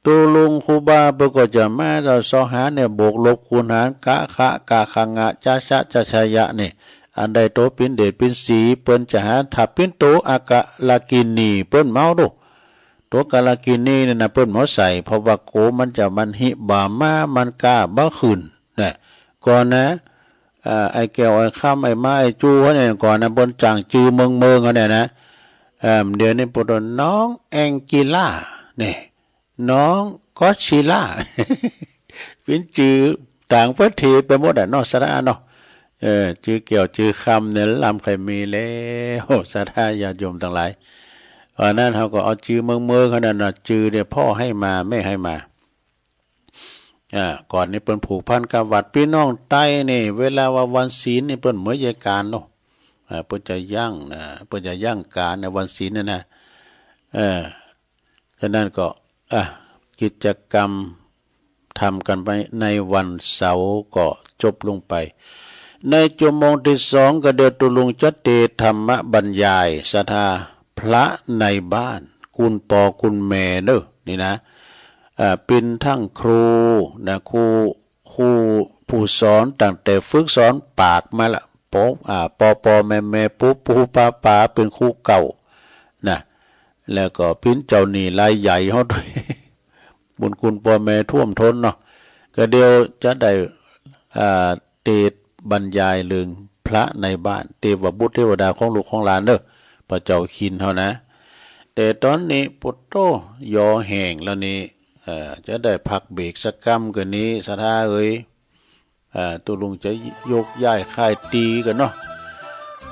ตุลุงครูบาเปิ้นก็จะมาเซาะหาเนี่ย บวกลบคูณหาร กะขะ กะขะงะ จะชะ จะชะยะนี่ อันใดโตเป๋นเดชเป๋นสี เปิ้นจะหา ถ้าเป๋นโตอักขระกินี เปิ้นบ่เอาดู โตอักขระกินีนี่นะ เปิ้นบ่ใส่ เพราะว่าโกมันจะมันหิบ่ามา มันก้าบ่ขึ้นนะ ก่อนนะ เอ่อ ไอ้แก้ว ไอ้คำ ไอ้ม้า ไอ้จู้เขาเนี่ย ก่อนนะ เปิ้นจ่างจื้อเมืองๆ เขาเนี่ยนะ เอิ่ม เดี๋ยวนี้เปิ้นว่าน้องแองกิล่า นี่ น้องก็อดซิลล่า เปลี่ยนจื้อต่างประเทศไปหมดอะเนาะ สาระเนาะ เออ จื้อแก้ว จื้อคำเนี่ย ลำใครมีแล้ว สาระญาติโยมทั้งหลาย อันนั้นเขาก็เอาจื้อเมืองๆ เขานั่นน่ะ จื้อเนี่ย พ่อให้มา แม่ให้มา อ่า ก่อนนี้เปิ้นผูกพันกับวัด พี่น้องใต้นี่ เวลาว่าวันศีลนี่ เปิ้นเหมยยายการเนาะ อ่า เปิ้นจะยั้งนะ เปิ้นจะยั้งการในวันศีลเนี่ยนะ เออ ฉะนั้นก็ อ่ะ กิจกรรมทำกันไปในวันเสาร์ก็จบลงไป ในชั่วโมงที่สองก็เดี๋ยวตุ๊ลุงจะเตรียมธรรมบรรยาย ศรัทธา พระในบ้าน คุณปอคุณแม่เนอะ นี่นะ อ่า เป็นทั้งครูนะ ครู ครูผู้สอนตั้งแต่ฝึกสอนปากมาละ ปอ อ่า ปอปอแม่แม่ ปูปูปาปา เป็นครูเก่านะ แล้วก็เป็นเจ้าหนี้รายใหญ่เขาด้วย บุญคุณปอแม่ท่วมท้นเนาะ ก็เดี๋ยวจะได้ อ่า เตรียมบรรยายเรื่องพระในบ้าน เตรียมว่าบุตรเทวดาของลูกของหลานเนอะ พระเจ้าคินเขานะ แต่ตอนนี้ปุตโตยอแห้งแล้วนี่ เอ่อ จะได้พักเบรกสักกำกว่านี้ ศรัทธาเอ๋ย เอ่อ ตุ๊ลุงจะยกย้ายค่ายตีกันเนาะ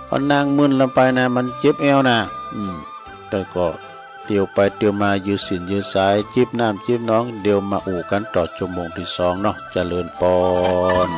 เพราะนั่งมึนลำไปนะ มันเจ็บแอวนะ อืม แต่ก็เตียวไปเตียวมา ยืดเส้นยืดสาย จิบน้ำจิบหนอง เดี๋ยวมาอู้กันต่อชั่วโมงที่สองเนาะ เจริญปอน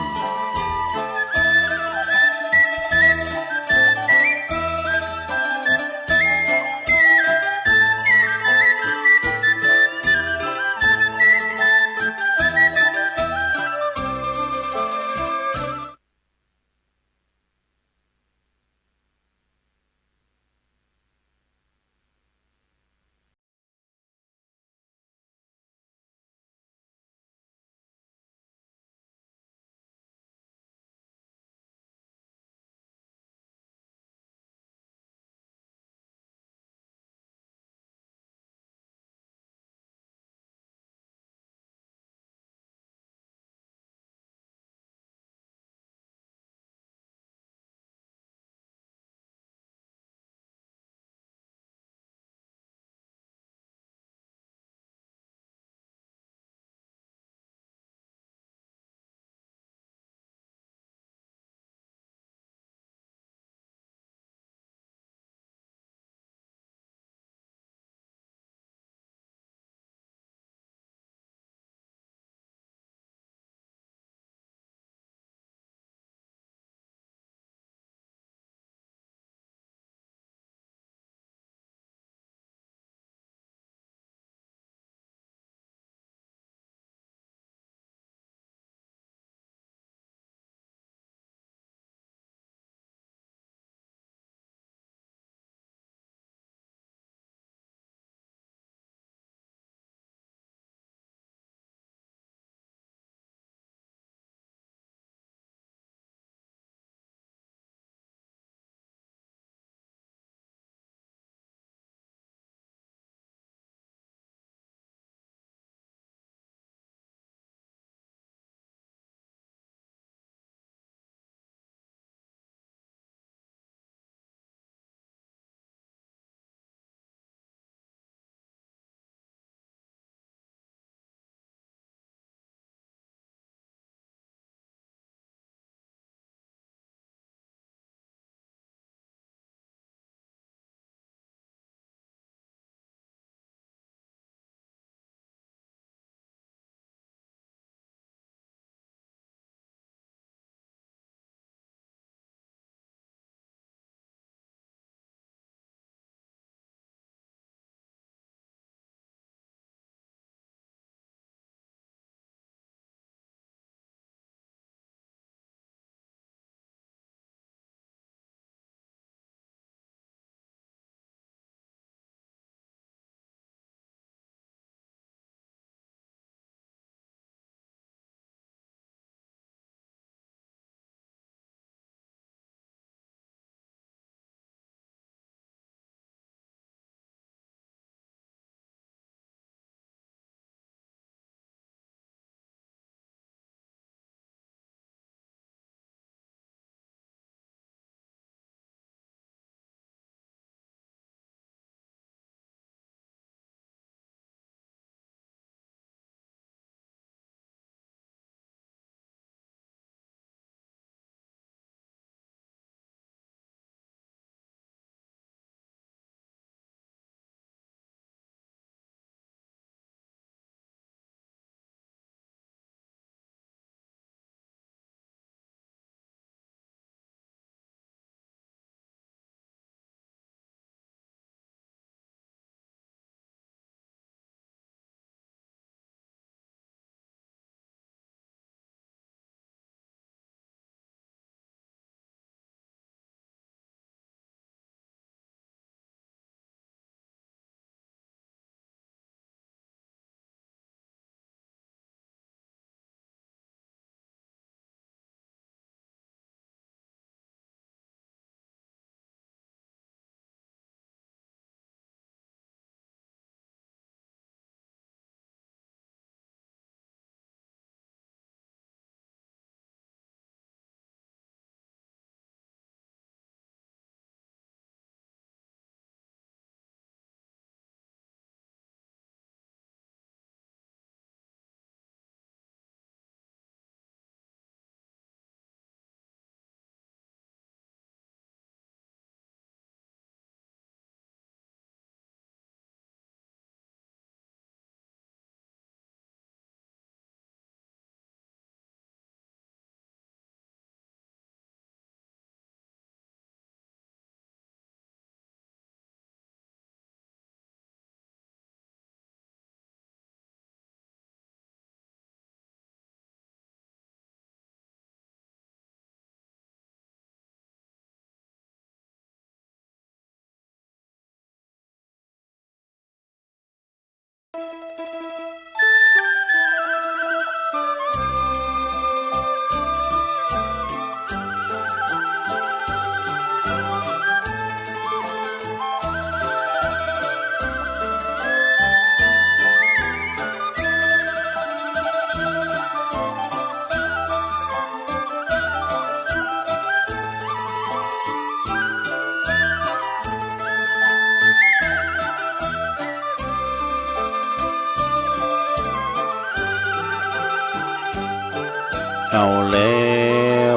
เอาแล้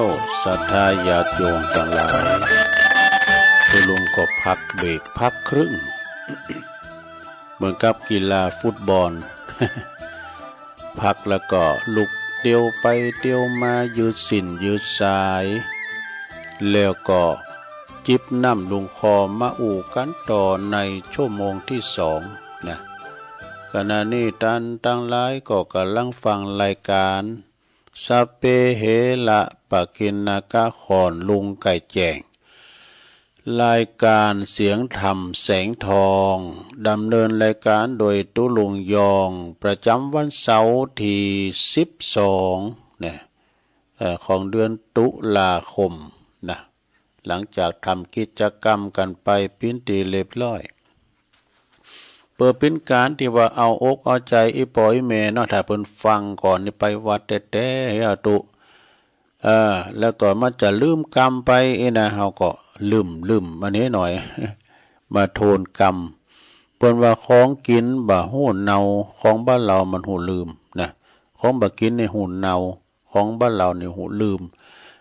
ว ศรัทธาญาติโยมตังหลาย ตุลุงก็พักเบรกพักครึ่ง เหมือนกับกีฬาฟุตบอล พักแล้วก็ลุกเตียวไปเตียวมา ยืดเส้นยืดสาย แล้วก็จิบน้ำลงคอ มาอู้กันต่อในชั่วโมงที่สองนะ ขณะนี้ท่านตังหลายก็กำลังฟังรายการ สัพเพเหระ ปะกิณณกะ ขอนลุงไก่แจ้ง รายการเสียงธรรมแสงทอง ดำเนินรายการโดยตุ๊ลุงยอง ประจำวันเสาร์ที่สิบสองเนี่ย เอ่อ ของเดือนตุลาคมนะ หลังจากทำกิจกรรมกันไปเป๋นตี้เรียบร้อย เปื้อเป๋นก๋านตี้ว่าเอาอกเอาใจ๋อี่ป้ออี่แม่เนาะ ถ้าเปิ้นฟังก่อนนี่ไปวัดแต๊ๆ เฮาตุ๊ เออ แล้วก็มันจะลืมกำไปอี้นะ เฮาก็ลืมๆ อันนี้หน่อย มาทวนกำ เปิ้นว่าของกิ๋นบ่ฮู้เนา ของบ่าเหล่ามันฮู้ลืมนะ ของบ่ากิ๋นนี่ฮู้เนา ของบ่าเหล่านี่ฮู้ลืม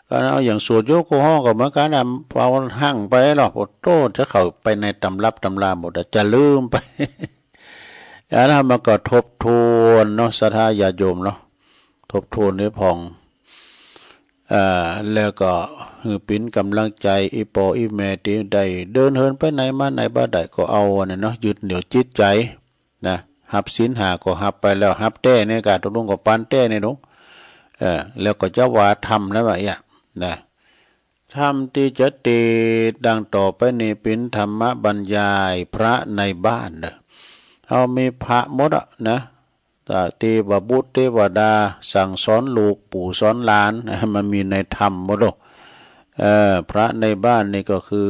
ก็เอาอย่างสวดโยกโกฮ้องก็เหมือนกั๋นนะ เอาหั่งไปหรอก โอ้โธ่ จะเข้าไปในตำรับตำราหมดอะ จะลืมไป อันนั้นมันก็ทบทวนเนาะ ศรัทธาญาติโยมเนาะ ทบทวนให้ผ่อง อ่า แล้วก็หื้อเป๋นก๋ำลังใจ๋ อี่ป้ออี่แม่ตี้ได้เดินเหินไปไหนมาไหนบ่ได้ ก็เอาอันนั้นเนาะ ยึดเหนี่ยวจิตใจ๋ นะ ฮับศีลห้าก็ฮับไปแล้ว ฮับแต๊นี่กา ตุ๊ลุงก็ปานแต๊นี่เนาะ เออ แล้วก็จะว่าธรรมนะว่าเอี้ย นะ ธรรมตี้จะเตสน์ดังต่อไปนี้เป๋นธรรมบรรยายพระในบ้านเนาะ เฮามีพระหมดอะนะ แต่เตวบุตรเตวดาสั่งสอนลูกปู่สอนหลาน มันมีในธรรมหมดโลก เอ่อ พระในบ้านนี่ก็คือ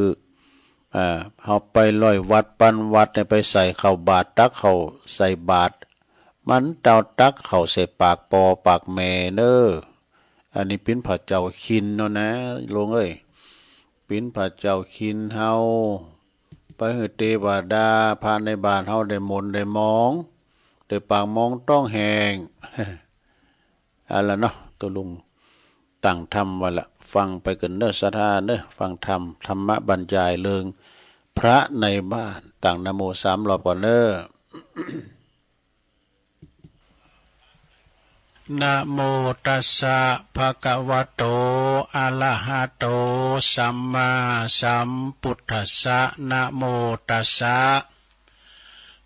เอ่อ เฮาไปร้อยวัดปันวัดเนี่ย ไปใส่ข้าวบาตร ตักข้าวใส่บาตร มันเต้าตักข้าวใส่ปากป้อปากแม่เน้อ อันนี้เป๋นพระเจ้าคิณเนาะนะ ลุงเอ้ย เป๋นพระเจ้าคิณเฮา ไปหื้อเตวดา พระในบ้านเฮาได้หม่นได้หมอง ได้ปากหมองต๊องแห้ง เอาละเนาะ ตุ๊ลุงตั้งธรรมไว้ละ ฟังไปก่อนเน้อ ศรัทธาเน้อ ฟังธรรม ธรรมบรรยายเรื่องพระในบ้าน ตั้งนะโมสามรอบก่อนเน้อ นะโมตัสสะ ภะคะวะโต อะระหะโต สัมมาสัมพุทธัสสะ นะโมตัสสะ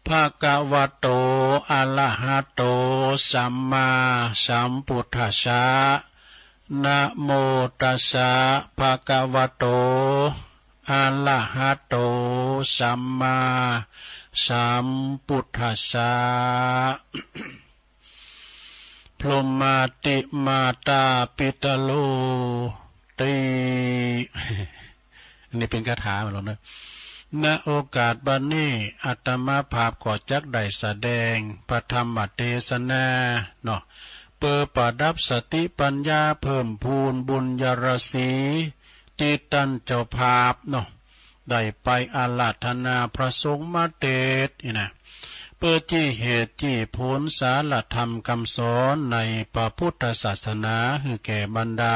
ภะคะวะโต อะระหะโต สัมมาสัมพุทธัสสะ นะโมตัสสะ ภะคะวะโต อะระหะโต สัมมาสัมพุทธัสสะ พรหมาติมาตาปิตะโลติ อันนี้เป๋นคาถามาแล้วเนาะ ณ โอกาสบัดนี้ อาตมาภาพก็จักได้แสดงพระธรรมเตสนาเนาะ เปื้อประดับสติปัญญา เพิ่มพูนบุญญาราศี ตี้ต้านเจ้าภาพเนาะ ได้ไปอาราธนาพระสงฆ์มาเตสน์นี่นะ เปื้อจี้เหตุจี้ผลสารธรรมกำสอนในพระพุทธศาสนา หื้อแก่บรรดา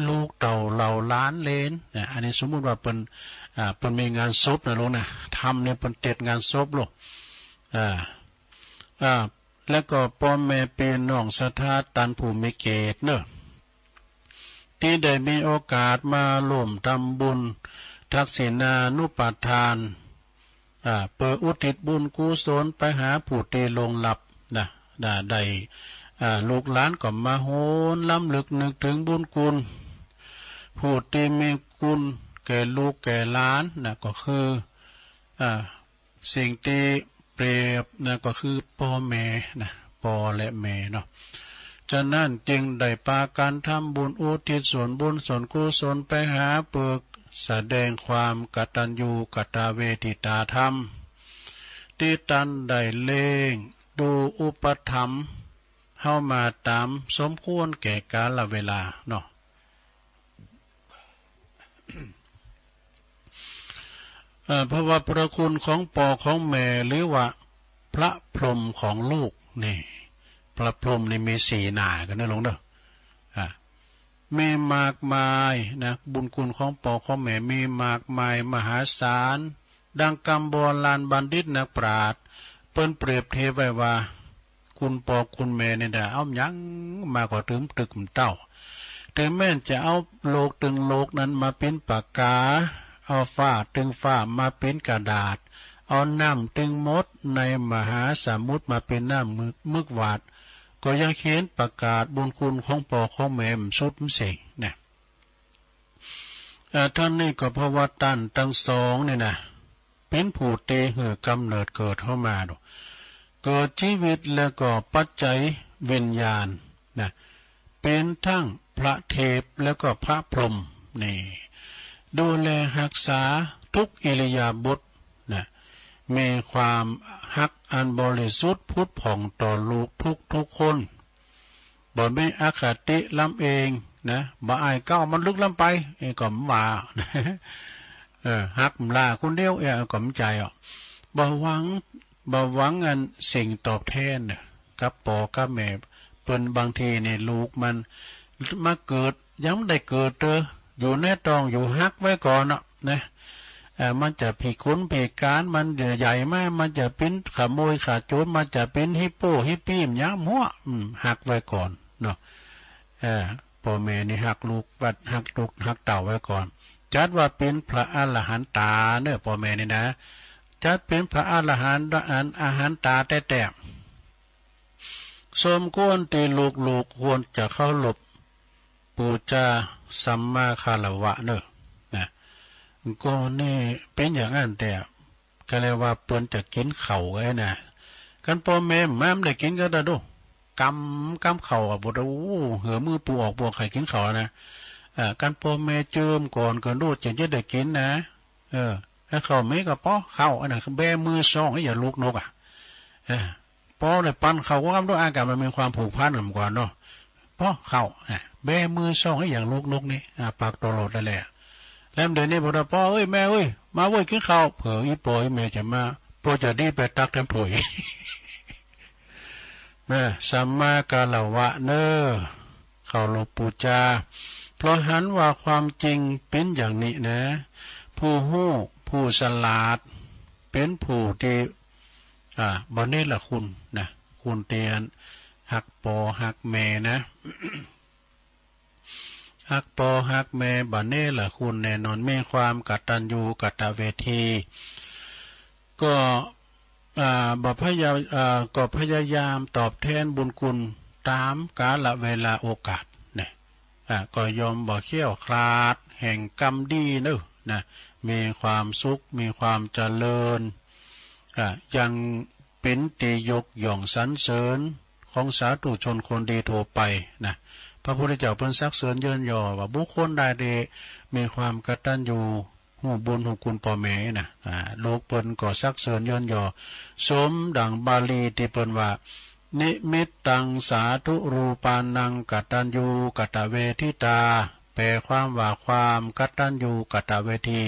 ลูกเต้าเหล่าหลานเหลนนะ อันนี้สมมุติว่าเปิ้น อ่า เปิ้นมีงานศพนะลุงนะ ธรรมเนี่ยเปิ้นเตสน์งานศพลุง อ่า อ่า แล้วก็ป้อแม่ปี้น้องศรัทธาต้านผู้มีเกียรติเนาะ ตี้ได้มีโอกาสมาร่วมทำบุญทักษิณานุปทาน อ่า เปื้ออุทิศบุญกุศลไปหาผู้ตี้ล่วงลับนะ ได้ ได้ อ่า ลูกหลานก็มาโหนรำลึกนึกถึงบุญคุณ ผู้ตี้มีคุณแก่ลูกแก่หลานนะ ก็คือ อ่า สิ่งตี้ เปรียบนะ ก็คือพ่อแม่นะ พ่อและแม่เนาะ ฉะนั้นจึงได้ปากันทำบุญอุทิศส่วนบุญส่วนกุศลไปหาเปลือก แสดงความกตัญญูกตเวทิตาธรรม ที่ตันได้เลี้ยงดูอุปถัมภ์เฮามาตามสมควรแก่กาลเวลาเนาะ เอ่อ เพราะว่าพระคุณของพ่อของแม่ หรือว่าพระพรหมของลูกนี่ พระพรหมนี่มีสี่หน้ากันนะลุงเนาะ อ่า มีมากมายนะ บุญคุณของพ่อของแม่มีมากมายมหาศาล ดังกำโบราณบัณฑิตนักปราชญ์เปิ้นเปรียบเทียบไว้ว่า คุณพ่อคุณแม่นี่นะ เอาหยังมาก็ตึงตึกตึงเต้า ถึงแม้นจะเอาโลกตึงโลกนั้นมาปิ้นปากกา เอาฟ้าตึงฟ้ามาปิ้นกระดาษ เอาน้ำตึงมดในมหาสมุทรมาปิ้นน้ำมึก มึกหวาด ก็ยังเขียนประกาศบุญคุณของพ่อของแม่บ่สุดบ่เส้นนะ อ่า ทั้งนี้ก็เพราะว่าต้านตังสองนี่นะ เป๋นผู้เตหื้อกำเนิดเกิดเฮามาเนาะ เกิดชีวิตแล้วก็ปัจจัยวิญญาณนะ เป๋นทั้งพระเทพแล้วก็พระพรหมนี่ ดูแลฮักษาทุกอิริยาบถนะ มีความฮักอันบริสุทธิ์ผุดผ่องต่อลูกทุกๆ คน บ่มีอคติลำเอียงนะ บ่อ้ายเก๊ามันลึกล้ำไป เอ้ย ก็บ่ว่า เออ ฮักบ่ลาคนเดียว เอ้ย ก็บ่ใจ้ออก บ่หวัง บ่หวังอันสิ่งตอบแทนน่ะ กับพ่อกับแม่เปิ้น บางทีนี่ลูกมันมาเกิด ยังบ่ได้เกิดเตอ อยู่ในท้องอยู่ฮักไว้ก่อนเนาะนะ เอ่อ มันจะพิกลพิการ มันใหญ่มา มันจะเป๋นขโมยขโจร มันจะเป๋นฮิปโปฮิปปี้ มันหยังบ่ฮู้ อืม ฮักไว้ก่อนเนาะ เอ่อ พ่อแม่นี่ฮักลูก ว่าฮักลูกฮักเต้าไว้ก่อน จัดว่าเป๋นพระอรหันตาเนาะ พ่อแม่นี่นะ จัดเป๋นพระอรหันตา อันอรหันตาแต๊ๆ สมควรตี้ลูกๆ ควรจะเคารพปู๋จาสัมมาคารวะเนาะ นะ ก็นี่เป๋นอย่างนั้นแต๊ ก็เรียกว่าเปิ้นจะกินข้าวไงนะ คันพ่อแม่บ่มา บ่ได้กินก็ได้โด กำ กำข้าวอะ บ่ได้ โอ้ เหือมือปูออก บ่ใค่กินข้าวนะ เอ่อ คันพ่อแม่เจิมก่อนก็โด จึงจะได้กินนะ เออ ถ้าข้าวมีก็ปอ ข้าวอันนั้น แบมือซ้อง อย่าลูกนกอะ เออ ปอได้ปันข้าวก็กำโด อาการมันมีความผูกพันกันก่อนเนาะ ปอข้าวนะ แบมือซ้องอย่างลูกนกนี่ อ้าปากตลอดนั่นแหละ แล้วเดี๋ยวนี้บอกว่า "ปอเอ้ย แม่เอ้ย มาเว้ย กินข้าว" เผื่ออีปออีแม่จะมา ปอจะดีไปตักแถมถ้วย นะ สัมมาคารวะเนอ เคารพปู๋จา เพราะหันว่าความจริงเป๋นอย่างนี้นะ ผู้ฮู้ ผู้ฉลาด เป๋นผู้ตี้ อ่า บ่เนรคุณนะ คุณตี้ฮักปอฮักแม่นะ ฮักปอฮักแม่ บ่เนรคุณแน่นอน มีความกตัญญูกตเวที ก็ อ่า บ่พยา- อ่า ก็พยายามตอบแทนบุญคุณตามกาลเวลาโอกาสนะ อ่า ก็ย่อมบ่เขี้ยวคลาดแห่งกรรมดีเนอะนะ มีความสุข มีความเจริญ อ่า ยังเป๋นตี้ยกย่องสรรเสริญของสาธุชนคนดีทั่วไปนะ พระพุทธเจ้าเปิ้นสรรเสริญเยินยอว่าบุคคลใดที่มีความกตัญญู ฮู้บุญฮู้คุณปอแม่นะ อ่า ลูกเปิ้นก็สรรเสริญเยินยอ สมดังบาลีตี้เปิ้นว่า "นิมิตตังสาธุรูปานังกตัญญูกตเวทิตา" แปลความว่าความกตัญญูกตเวที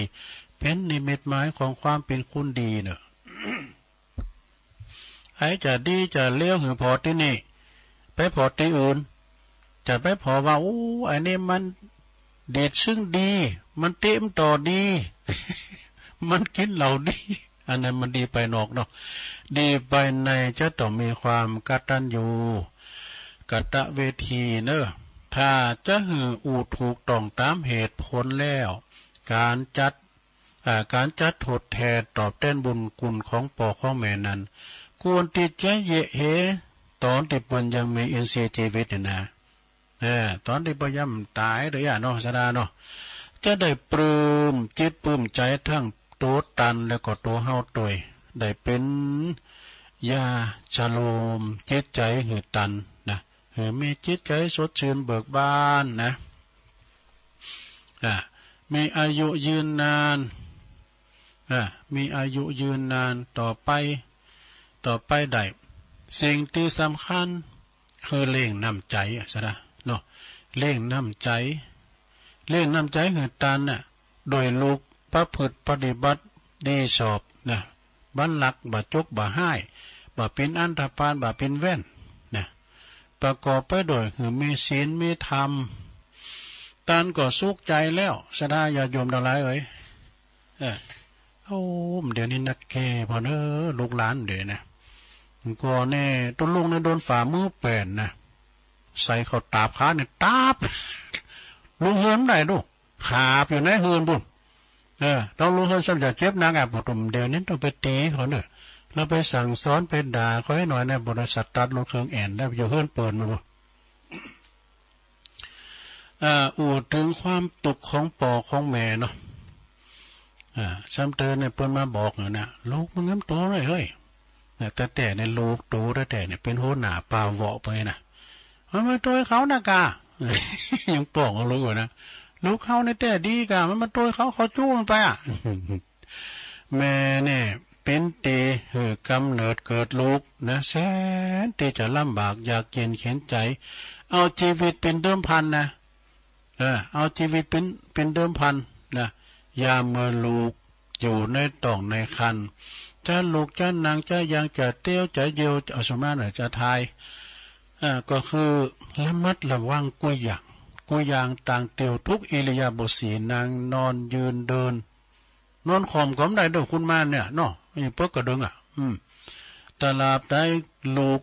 เป๋นนิมิตหมายของความเป๋นคนดีเนอะ ไอ้จะดีจะเลวหื้อผ่อตี้นี่ ไปผ่อตี้อื่น จะไปผ่อว่า โอ้ อันนี้มันดีดซึ่งดี มันเต๊ะมันต่อดี มันกินเหล้าดี อันนั้นมันดีภายนอกเนาะ ดีภายในจะต้องมีความกตัญญูกตเวทีเนอะ ถ้าจะหื้ออู้ถูกต้องตามเหตุผลแล้ว การจัด อ่า การจัดทดแทนตอบแทนบุญคุณของปอของแม่นั้น ควรตี้จะเยียะเฮ ตอนตี้เปิ้นยังมีอินทรีย์ชีวิตนี่นะ เออ ตอนตี้เปิ้นยังบ่ต๋ายเด้อเนาะ สดาเนาะ จะได้ปลื้มจิตปลื้มใจ๋ทั้งตั๋วตันแล้วก็ตั๋วเฮาตวย ได้เป๋นยาชะโลมจิตใจ๋หื้อตันนะ หื้อมีจิตใจ๋สดชื่นเบิกบานนะ อ่า มีอายุยืนนาน อ่า มีอายุยืนนานต่อไป ต่อไปได้ สิ่งตี้สำคัญคือเลี้ยงน้ำใจ๋อะ ซะนะ เนาะ เลี้ยงน้ำใจ๋ เลี้ยงน้ำใจ๋หื้อตันน่ะ โดยลูกประพฤติปฏิบัติดีชอบนะ บ่ลัก บ่จก บ่ฮ้าย บ่เป๋นอันธพาล บ่เป๋นแว่นนะ ประกอบไปโดยหื้อมีศีลมีธรรม ตันก็สุขใจ๋แล้ว ศรัทธาญาติโยมตังหลายเอ๋ย เออ โอ้ เดี๋ยวนี้นักแก่พอเนอะ ลูกหลานเดี๋ยวนี้นะ ก่อนนี่ตุ๊ลุงนี่โดนฝ่ามือแป๋นนะ ใส่เข้าตาบขานี่ ตาบ ลุกเฮือนได้ดู ขาบอยู่ในเฮือนปุ้น เออ ต้องลุกเฮือนซ้ำจะเจ็บหนักอ่ะ ผมเดี๋ยวนี้ต้องไปตี๋เขาเนอะ แล้วไปสั่งสอนไปด่าเขาให้หน่อยนะ บริษัทตัดรถเครื่องแอ่นได้อยู่เฮือนเปิ้นมาบุ อ่า อู้ถึงความตุ๊กข์ของป้อของแม่เนาะ อ่า ซ้ำเติมเนี่ยเปิ้นมาบอกอยู่นะ ลูกมึงน้ำโตหน่อยเฮ้ย เนี่ย แต่แต่เนี่ยลูกโตแต่แต่เนี่ยเป๋นหัวหน้าป่าเวาะไปนะ มันมาโตยเขานะกา ยังป้องเอาลูกอยู่นะ ลูกเขาเนี่ยแต่ดีกา มันมาโตยเขา เขาจู้มันไปอ่ะ แม่เนี่ยเป๋นตี้หื้อกำเนิดเกิดลูกนะ แสนตี้จะลำบากยากเย็นเข็ญใจ๋ เอาจีวิตเป๋นเดิมพันนะ เออ เอาจีวิตเป๋น เป๋นเดิมพันนะ ยามเมื่อลูกอยู่ในต๊องในครรภ์ จะลุกจะนั่งจะย่างจะเตียวจะเยียว จะเอาสมาธิจะถ่าย อ่า ก็คือระมัดระวังกู้อย่าง กู้อย่างต่างเตียว ทุกอิริยาบถสี่ นั่งนอนยืนเดิน นอนค่อมก็บ่ได้เด้อคุณมารเนี่ยเนาะ นี่เปิ้นกระเดิงอ่ะ อืม ตราบใดลูก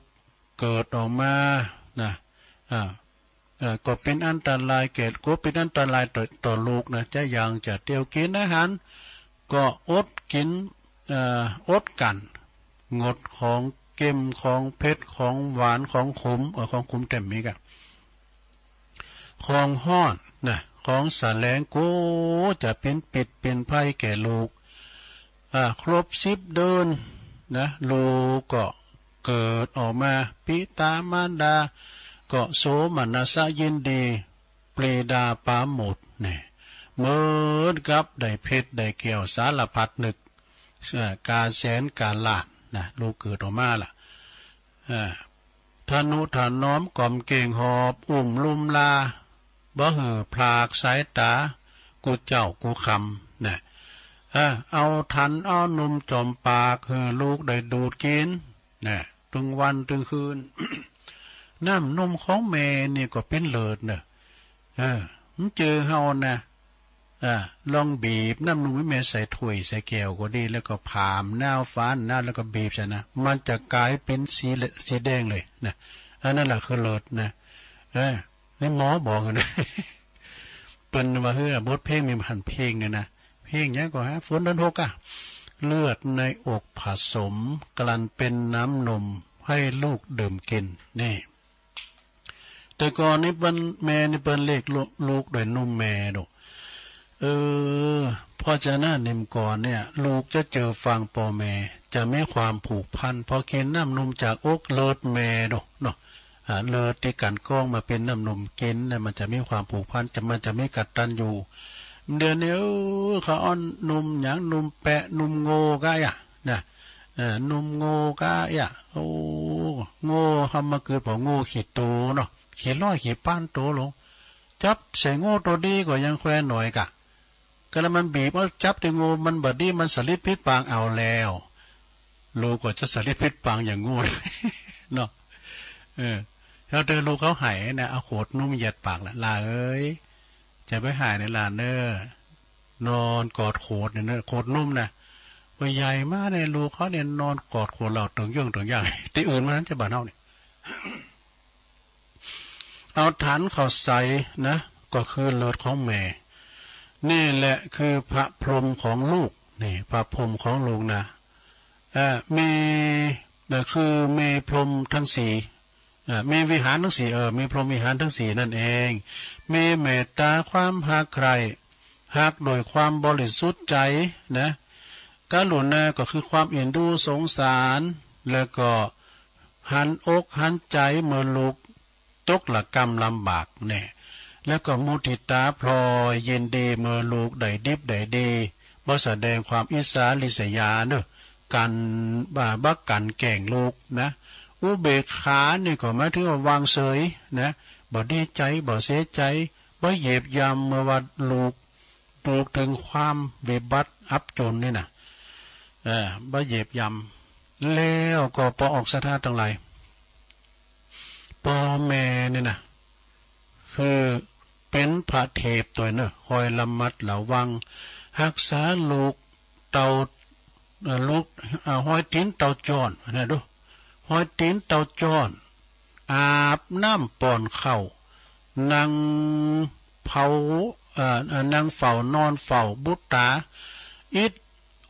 เกิดออกมานะ อ่า เอ่อ ก็เป๋นอันตรายแก่ ก็เป๋นอันตรายต่อ ต่อลูกนะ จะย่างจะเตียว กินอาหาร ก็อดกิ๋น เอ่อ อดกลั้น งดของเค็ม ของเผ็ด ของหวาน ของขม เอ่อ ของขมแต้มมีกะ ของฮ้อนนะ ของแสลง ก็จะเป๋นพิษเป๋นภัยแก่ลูก อ่า ครบสิบเดือนนะ ลูกก็เกิดออกมา ปิตามารดาก็โสมนัสยินดี ปรีดาปราโมทย์เนี่ย เหมือนกับได้เพชรได้แก้วสารพัดนึก เอ่อ กาแสนกาล้านนะ ลูกเกิดออกมาล่ะ อ่า ทะนุถนอมกล่อมเกรงหอบ อุ้มลุ่มลา บ่หื้อพลากสายตา กู้เจ๊ากู้ค่ำนะ เออ เอาถันเอานมจ่อมปาก หื้อลูกได้ดูดกิ๋นนะ ตึงวันตึงคืน น้ำนมของแม่นี่ก็เป๋นเลือดเนอะ เออ มันเจอเฮานะ อ่า ลองบีบน้ำนมให้แม่ใส่ถ้วยใส่แก้วก็ดี แล้วก็ผ่ามน้ำฝานน้ำแล้วก็บีบใส่นะ มันจะกลายเป็นสีเหลื- สีแดงเลยนะ อันนั้นแหละคือเลือดนะ เออ นี่หมอบอกนะ เปิ้นว่า เฮ้ย บทเพลงนี่มันหันเพลงเนี่ยนะ เพลงหยังก็ฮะ ฝนเดือนหกอะ เลือดในอกผสม กลั่นเป็นน้ำนมให้ลูกดื่มกิน นี่ แต่ก่อนนี่เปิ้น แม่นี่เปิ้นเรียกลู- ลูกด้วยนมแม่ดู เออ เพราะฉะนั้นนี่ก่อนเนี่ย ลูกจะเจอฟังป้อแม่ จะมีความผูกพัน พอกินน้ำนมจากอกเลือดแม่ดูเนาะ อ่า เลือดตี้กลั่นกรองมาเป๋นน้ำนมกิ๋นเนี่ย มันจะมีความผูกพัน จะ มันจะมีกตัญญู เดี๋ยวนี้ เออ เขาเอานมหยัง นมแปะ นมโง่กะอะ นะ เออ นมโง่กะอะ โอ้ โง่เฮามาเกิดพอโง่ขี้โตเนาะ ขี้ร้อยขี้ปานโตลง จับใส่โง่โตดีก็ยังแควหน่อยกะ ก็แล้วมันบีบเอาจับแต่โง่มันบ่ดี มันสำริดผิดปางเอาแล้ว ลูกก็จะสำริดผิดปางอย่างโง่เนาะ เออ แล้วแต่ลูกเขาไห้นะ เอาขวดนมยัดปากละ หล้าเอ้ย จะไปไห้ในหล้านเน้อ นอนกอดขวดเนี่ยเนอะ ขวดนมนะ พอใหญ่มาเนี่ย ลูกเขาเนี่ยนอนกอดขวดเหล้าเติงเยื่องเติงย่าง ตี้อื่นมานั้นจะบ้านเฮาเนี่ย เอาถันเข้าใส่นะ ก็คือเลือดของแม่ นี่แหละคือพระพรหมของลูก นี่พระพรหมของลูกนะ เอ่อ มี เอ่อ คือมีพรหมทั้งสี่ เอ่อ มีวิหารทั้งสี่ เออ มีพรหมวิหารทั้งสี่นั่นเอง มีเมตตา ความฮักใคร่ ฮักโดยความบริสุทธิ์ใจนะ กรุณาก็คือความเอ็นดูสงสาร แล้วก็หันอกหันใจเมื่อลูกตกระกำลำบากเนี่ย แล้วก็มุทิตาพลอยยินดีเมื่อลูกได้ดิบได้ดี บ่แสดงความอิจฉาริษยาเนอะ กัน บ่า บ่กันแกล้งลูกนะ อุเบกขานี่ก็หมายถึงว่าวางเฉยนะ บ่ดีใจ บ่เสียใจ บ่เหยียบย่ำเมื่อว่าลูก ถูกถึงความวิบัติอับจนนี่นะ เออ บ่เหยียบย่ำ แล้วก็ปอออกศรัทธาตังหลาย ปอแม่นี่นะ คือเป๋นพระเทพตั๊วเนอะ คอยระมัดระวัง ฮักษาลูกเต้า เอ่อ ลูก เอ่อ ฮอยตี๋นเต้าจ้อนนะดู ฮอยตี๋นเต้าจ้อน อาบน้ำป้อนข้าว นั่งเผา เอ่อ เอ่อ นั่งเฝ้านอนเฝ้าบุตรา อิด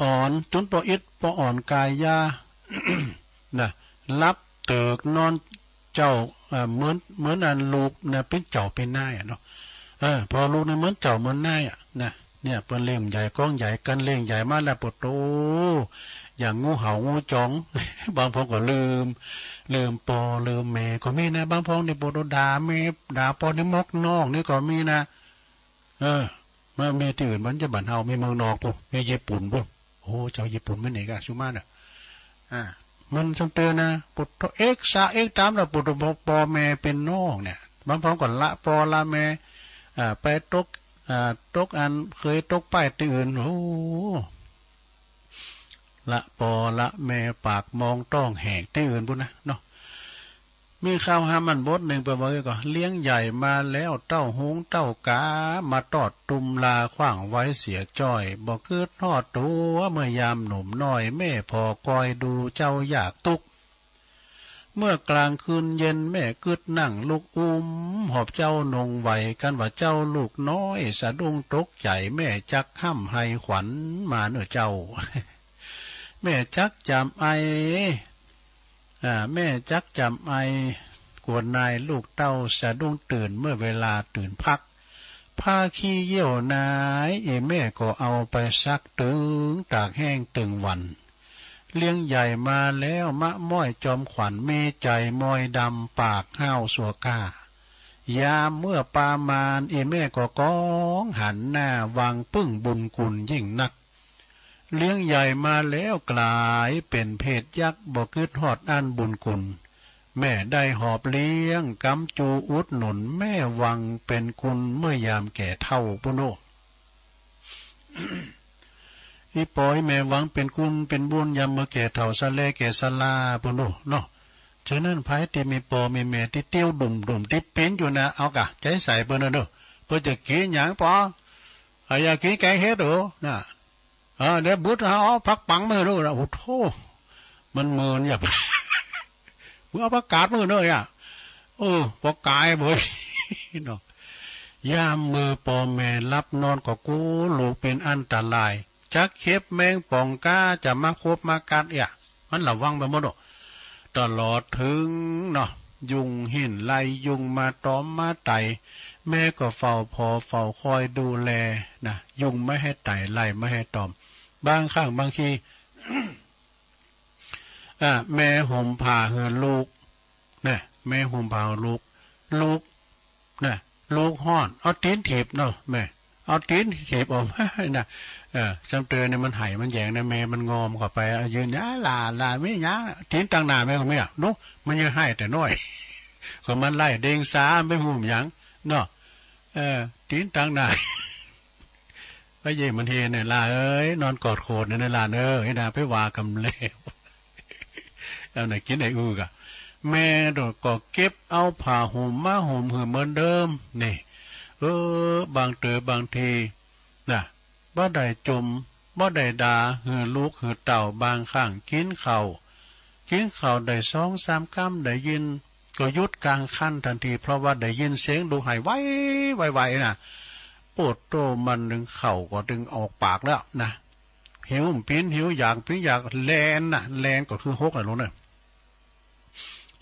อ่อน จุนปออิดปออ่อนกายา นะ หลับเติกนอนเจ้า เอ่อ เหมือน เหมือนอันลูกนะ เป๋นเจ้าเป๋นนายอะเนาะ เออ ปอลูกนี่เหมือนเจ้าเหมือนนายอะนะ เนี่ย เปิ้นเลี้ยงใหญ่ก้องใหญ่ กันเลี้ยงใหญ่มาแล้ว ปะโต อย่างงูเห่างูจ๋อง บางพองก็ลืม ลืมปอลืมแม่ก็มีนะ บางพองนี่ ปะโต ด่าแม่ด่าปอนี่มอกนอกนี่ก็มีนะ เออ มันมีตี้อื่น มันจะบ้านเฮา มีเมืองนอกปู้น มีญี่ปุ่นปู้น โอ้ เจ้าญี่ปุ่นมันนี่กะ สุมาเน่อ อ่า มันส่งเตือนนะ ปะโต เอกสาเอกต๋ามแล้ว ปะโต ปอแม่เป๋นนอกเนี่ย บางพองก็ละปอละแม่ อ่า ไปตก อ่า ตกอันเคยตกป้ายตี้อื่น โอ้ ละปอละแม่ปากมองต้องแหกตี้อื่นปู้นนะเนาะ มีข่าวหามันบทหนึ่งเปิ้นว่าก็ เลี้ยงใหญ่มาแล้วเต้าฮงเต้ากา มาตอดตุมลาขว้างไว้เสียจ้อย บ่กึ๊ดฮอดตั๋วเมื่อยามหนุ่มน้อย แม่ผ่อคอยดูเจ้ายากตุ๊กข์ เมื่อกลางคืนเย็นแม่กึ๊ดนั่งลุกอุ้ม หอบเจ้าหน่งไหว กันว่าเจ้าลูกน้อยสะดุ้งตกใจ๋ แม่จักห้ำไห้ขวัญมาเน่อเจ้า แม่จักจำไอ อ่า แม่จักจำไอ กวนนายลูกเต้าสะดุ้งตื่นเมื่อเวลาตื่นพัก ผ้าขี้เยี่ยวนาย อีแม่ก็เอาไปซักตึงตากแห้งตึงวัน เลี้ยงใหญ่มาแล้วมะม้อยจอมขวัญ มีใจ๋มอยดำปากห้าวสัวก้า ยามเมื่อประมาณ อีแม่ก็ก้องหันหน้า หวังปึ้งบุญคุณยิ่งนัก เลี้ยงใหญ่มาแล้วกลายเป๋นเพศยักษ์ บ่กึ๊ดฮอดอันบุญคุณ แม่ได้หอบเลี้ยง กำจูอุดหนุน แม่หวังเป๋นคุณเมื่อยามแก่เฒ่าปู้นโอ้ อีปออีแม่หวังเป๋นคุณเป๋นบุญ ยามเมื่อแก่เฒ่าชะแลแก่ชราปู้นโอ้เนาะ ฉะนั้นไผตี้มีปอมีแม่ตี้เตี้ยวดุ่มๆ ตี้ปิ๊นอยู่นะ เอากะใจ๋ใส่เปิ้นเน่อเนาะ เปิ้นจะกิ๋นหยังปอ อ่ะ อยากกิ๋นแกงเห็ดโอ้ นะ เออ เดี๋ยวบุตรเอาผักปังมาหื้อลูกนะ โอ้โธ่ มันเมินอย่า มึงเอาผักกาดมาหื้อเนาะ อ่ะ เออ ปอกายเบ้ย เนาะ ยามเมื่อปอแม่หลับนอนก็กั๋วลูกเป๋นอันตราย จักเข็บแมงป่องกาจะมาคบมากัด อ่ะ มันระวังไปหมดเนาะ ตลอดเถิงเนาะ ยุงหิ้นไล่ยุงมาตอมมาไต่ แม่ก็เฝ้าผ่อเฝ้าคอยดูแลนะ ยุงไม่ให้ไต่ไล่ไม่ให้ตอม บางครั้งบางที อ่า แม่ห่มผ้าหื้อลูกนะ แม่ห่มผ้าหื้อลูก ลูก นะ ลูกฮ้อน เอาตี๋นถีบเนาะแม่ เอาตี๋นถีบออกมานะ เออ ซ้ำเตือนเนี่ยมันไห้มันแหยงนะ แม่มันงอมเข้าไป เอายืน "อ้า หล่า หล่า มีหยัง" ตี๋นตังหน้าแม่ก็มีอะ "หนู" มันยังไห้แต่น้อย ก็มันไล่เด้งสา ไปฮู้หยังเนาะ เออ ตี๋นตังหน้า พระเยซูมันเฮเนี่ย "หล่าเอ้ย นอนกอดโขดเนี่ยนะหลานเอ้ย" นะ ไปว่ากันแล้ว เอาไหนกิ๋นไหนอือกะ แม่ก็เก็บเอาผ้าห่มมาห่มหื้อเหมือนเดิม นี่ เออ บางเต๋อบางที นะ บ่ได้จ่ม บ่ได้ด่า หื้อลูกหื้อเต้า บางครั้งกิ๋นข้าว กิ๋นข้าวได้สองสามกำ ได้ยิน ก็หยุดกลางคันทันที เพราะว่าได้ยินเสียงลูกไห้ไว ไว ไวนะ โอ้โต มันนึ่งข้าวก็ดึงออกปากแล้วนะ หิวปิ๊นหิวอยากปิ๊นอยาก แล่นนะ แล่นก็คือหกนะลูกนะ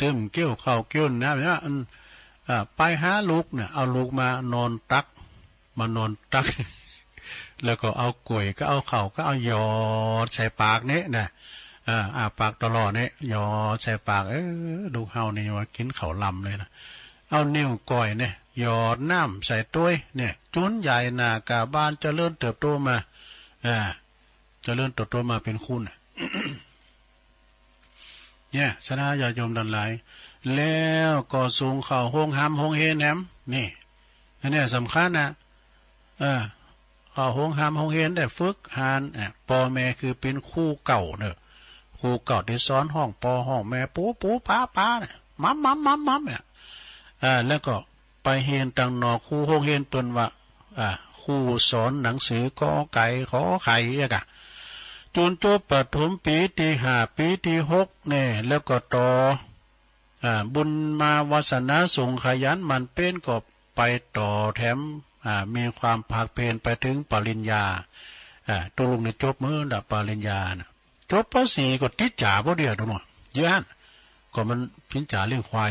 ตึ้มเกี้ยวข้าวเกี้ยวน้ำเนี่ย อัน อ่า ไปหาลูกเนี่ย เอาลูกมานอนตัก มานอนตัก แล้วก็เอาก๋วยก็เอาข้าวก็เอาหยอดใส่ปากเนี่ยนะ เออ อ้าปากตลอดเนี่ย หยอดใส่ปาก เออ ลูกเฮานี่ว่ากินข้าวลำเลยนะ เอานิ้วก้อยเนี่ย หยอดน้ำใส่ถ้วยเนี่ย จุนใหญ่หน้ากาบานเจริญเติบโตมา อ่า เจริญเติบโตมาเป็นคุณน่ะ เนี่ย ศรัทธาญาติโยมทั้งหลาย แล้วก็ส่งเข้าโฮงฮามโฮงเฮนแหม นี่ อันเนี้ยสำคัญนะ เออ เข้าโฮงฮามโฮงเฮนได้ฝึกหัด อ่ะ ป้อแม่คือเป็นครูเก่าเนอะ ครูเก่าที่สอนฮ้องป้อฮ้องแม่ ปู๋ ปู๋ ป๋า ป๋า เนี่ย มัม มัม มัม มัม เนี่ย อ่า แล้วก็ไปเฮียนตังนอก ครูโฮงเฮียนเปิ้นว่า อ่า ครูสอนหนังสือกอไก่ขอไข่อะกะ จนจบประถมปีที่ห้า ปีที่หก แน่ แล้วก็ต่อ อ่า บุญมาวาสนาส่ง ขยันหมั่นเพียรก็ไปต่อแถม อ่า มีความภาคเพียรไปถึงปริญญา อ่า ตกลงในจบเมื่อละปริญญาน่ะ จบ ป.สี่ ก็ติดจ๋าบ่เดียวดูหน่อย เยอะหั่น ก็มันติดจ๋าเลี้ยงควาย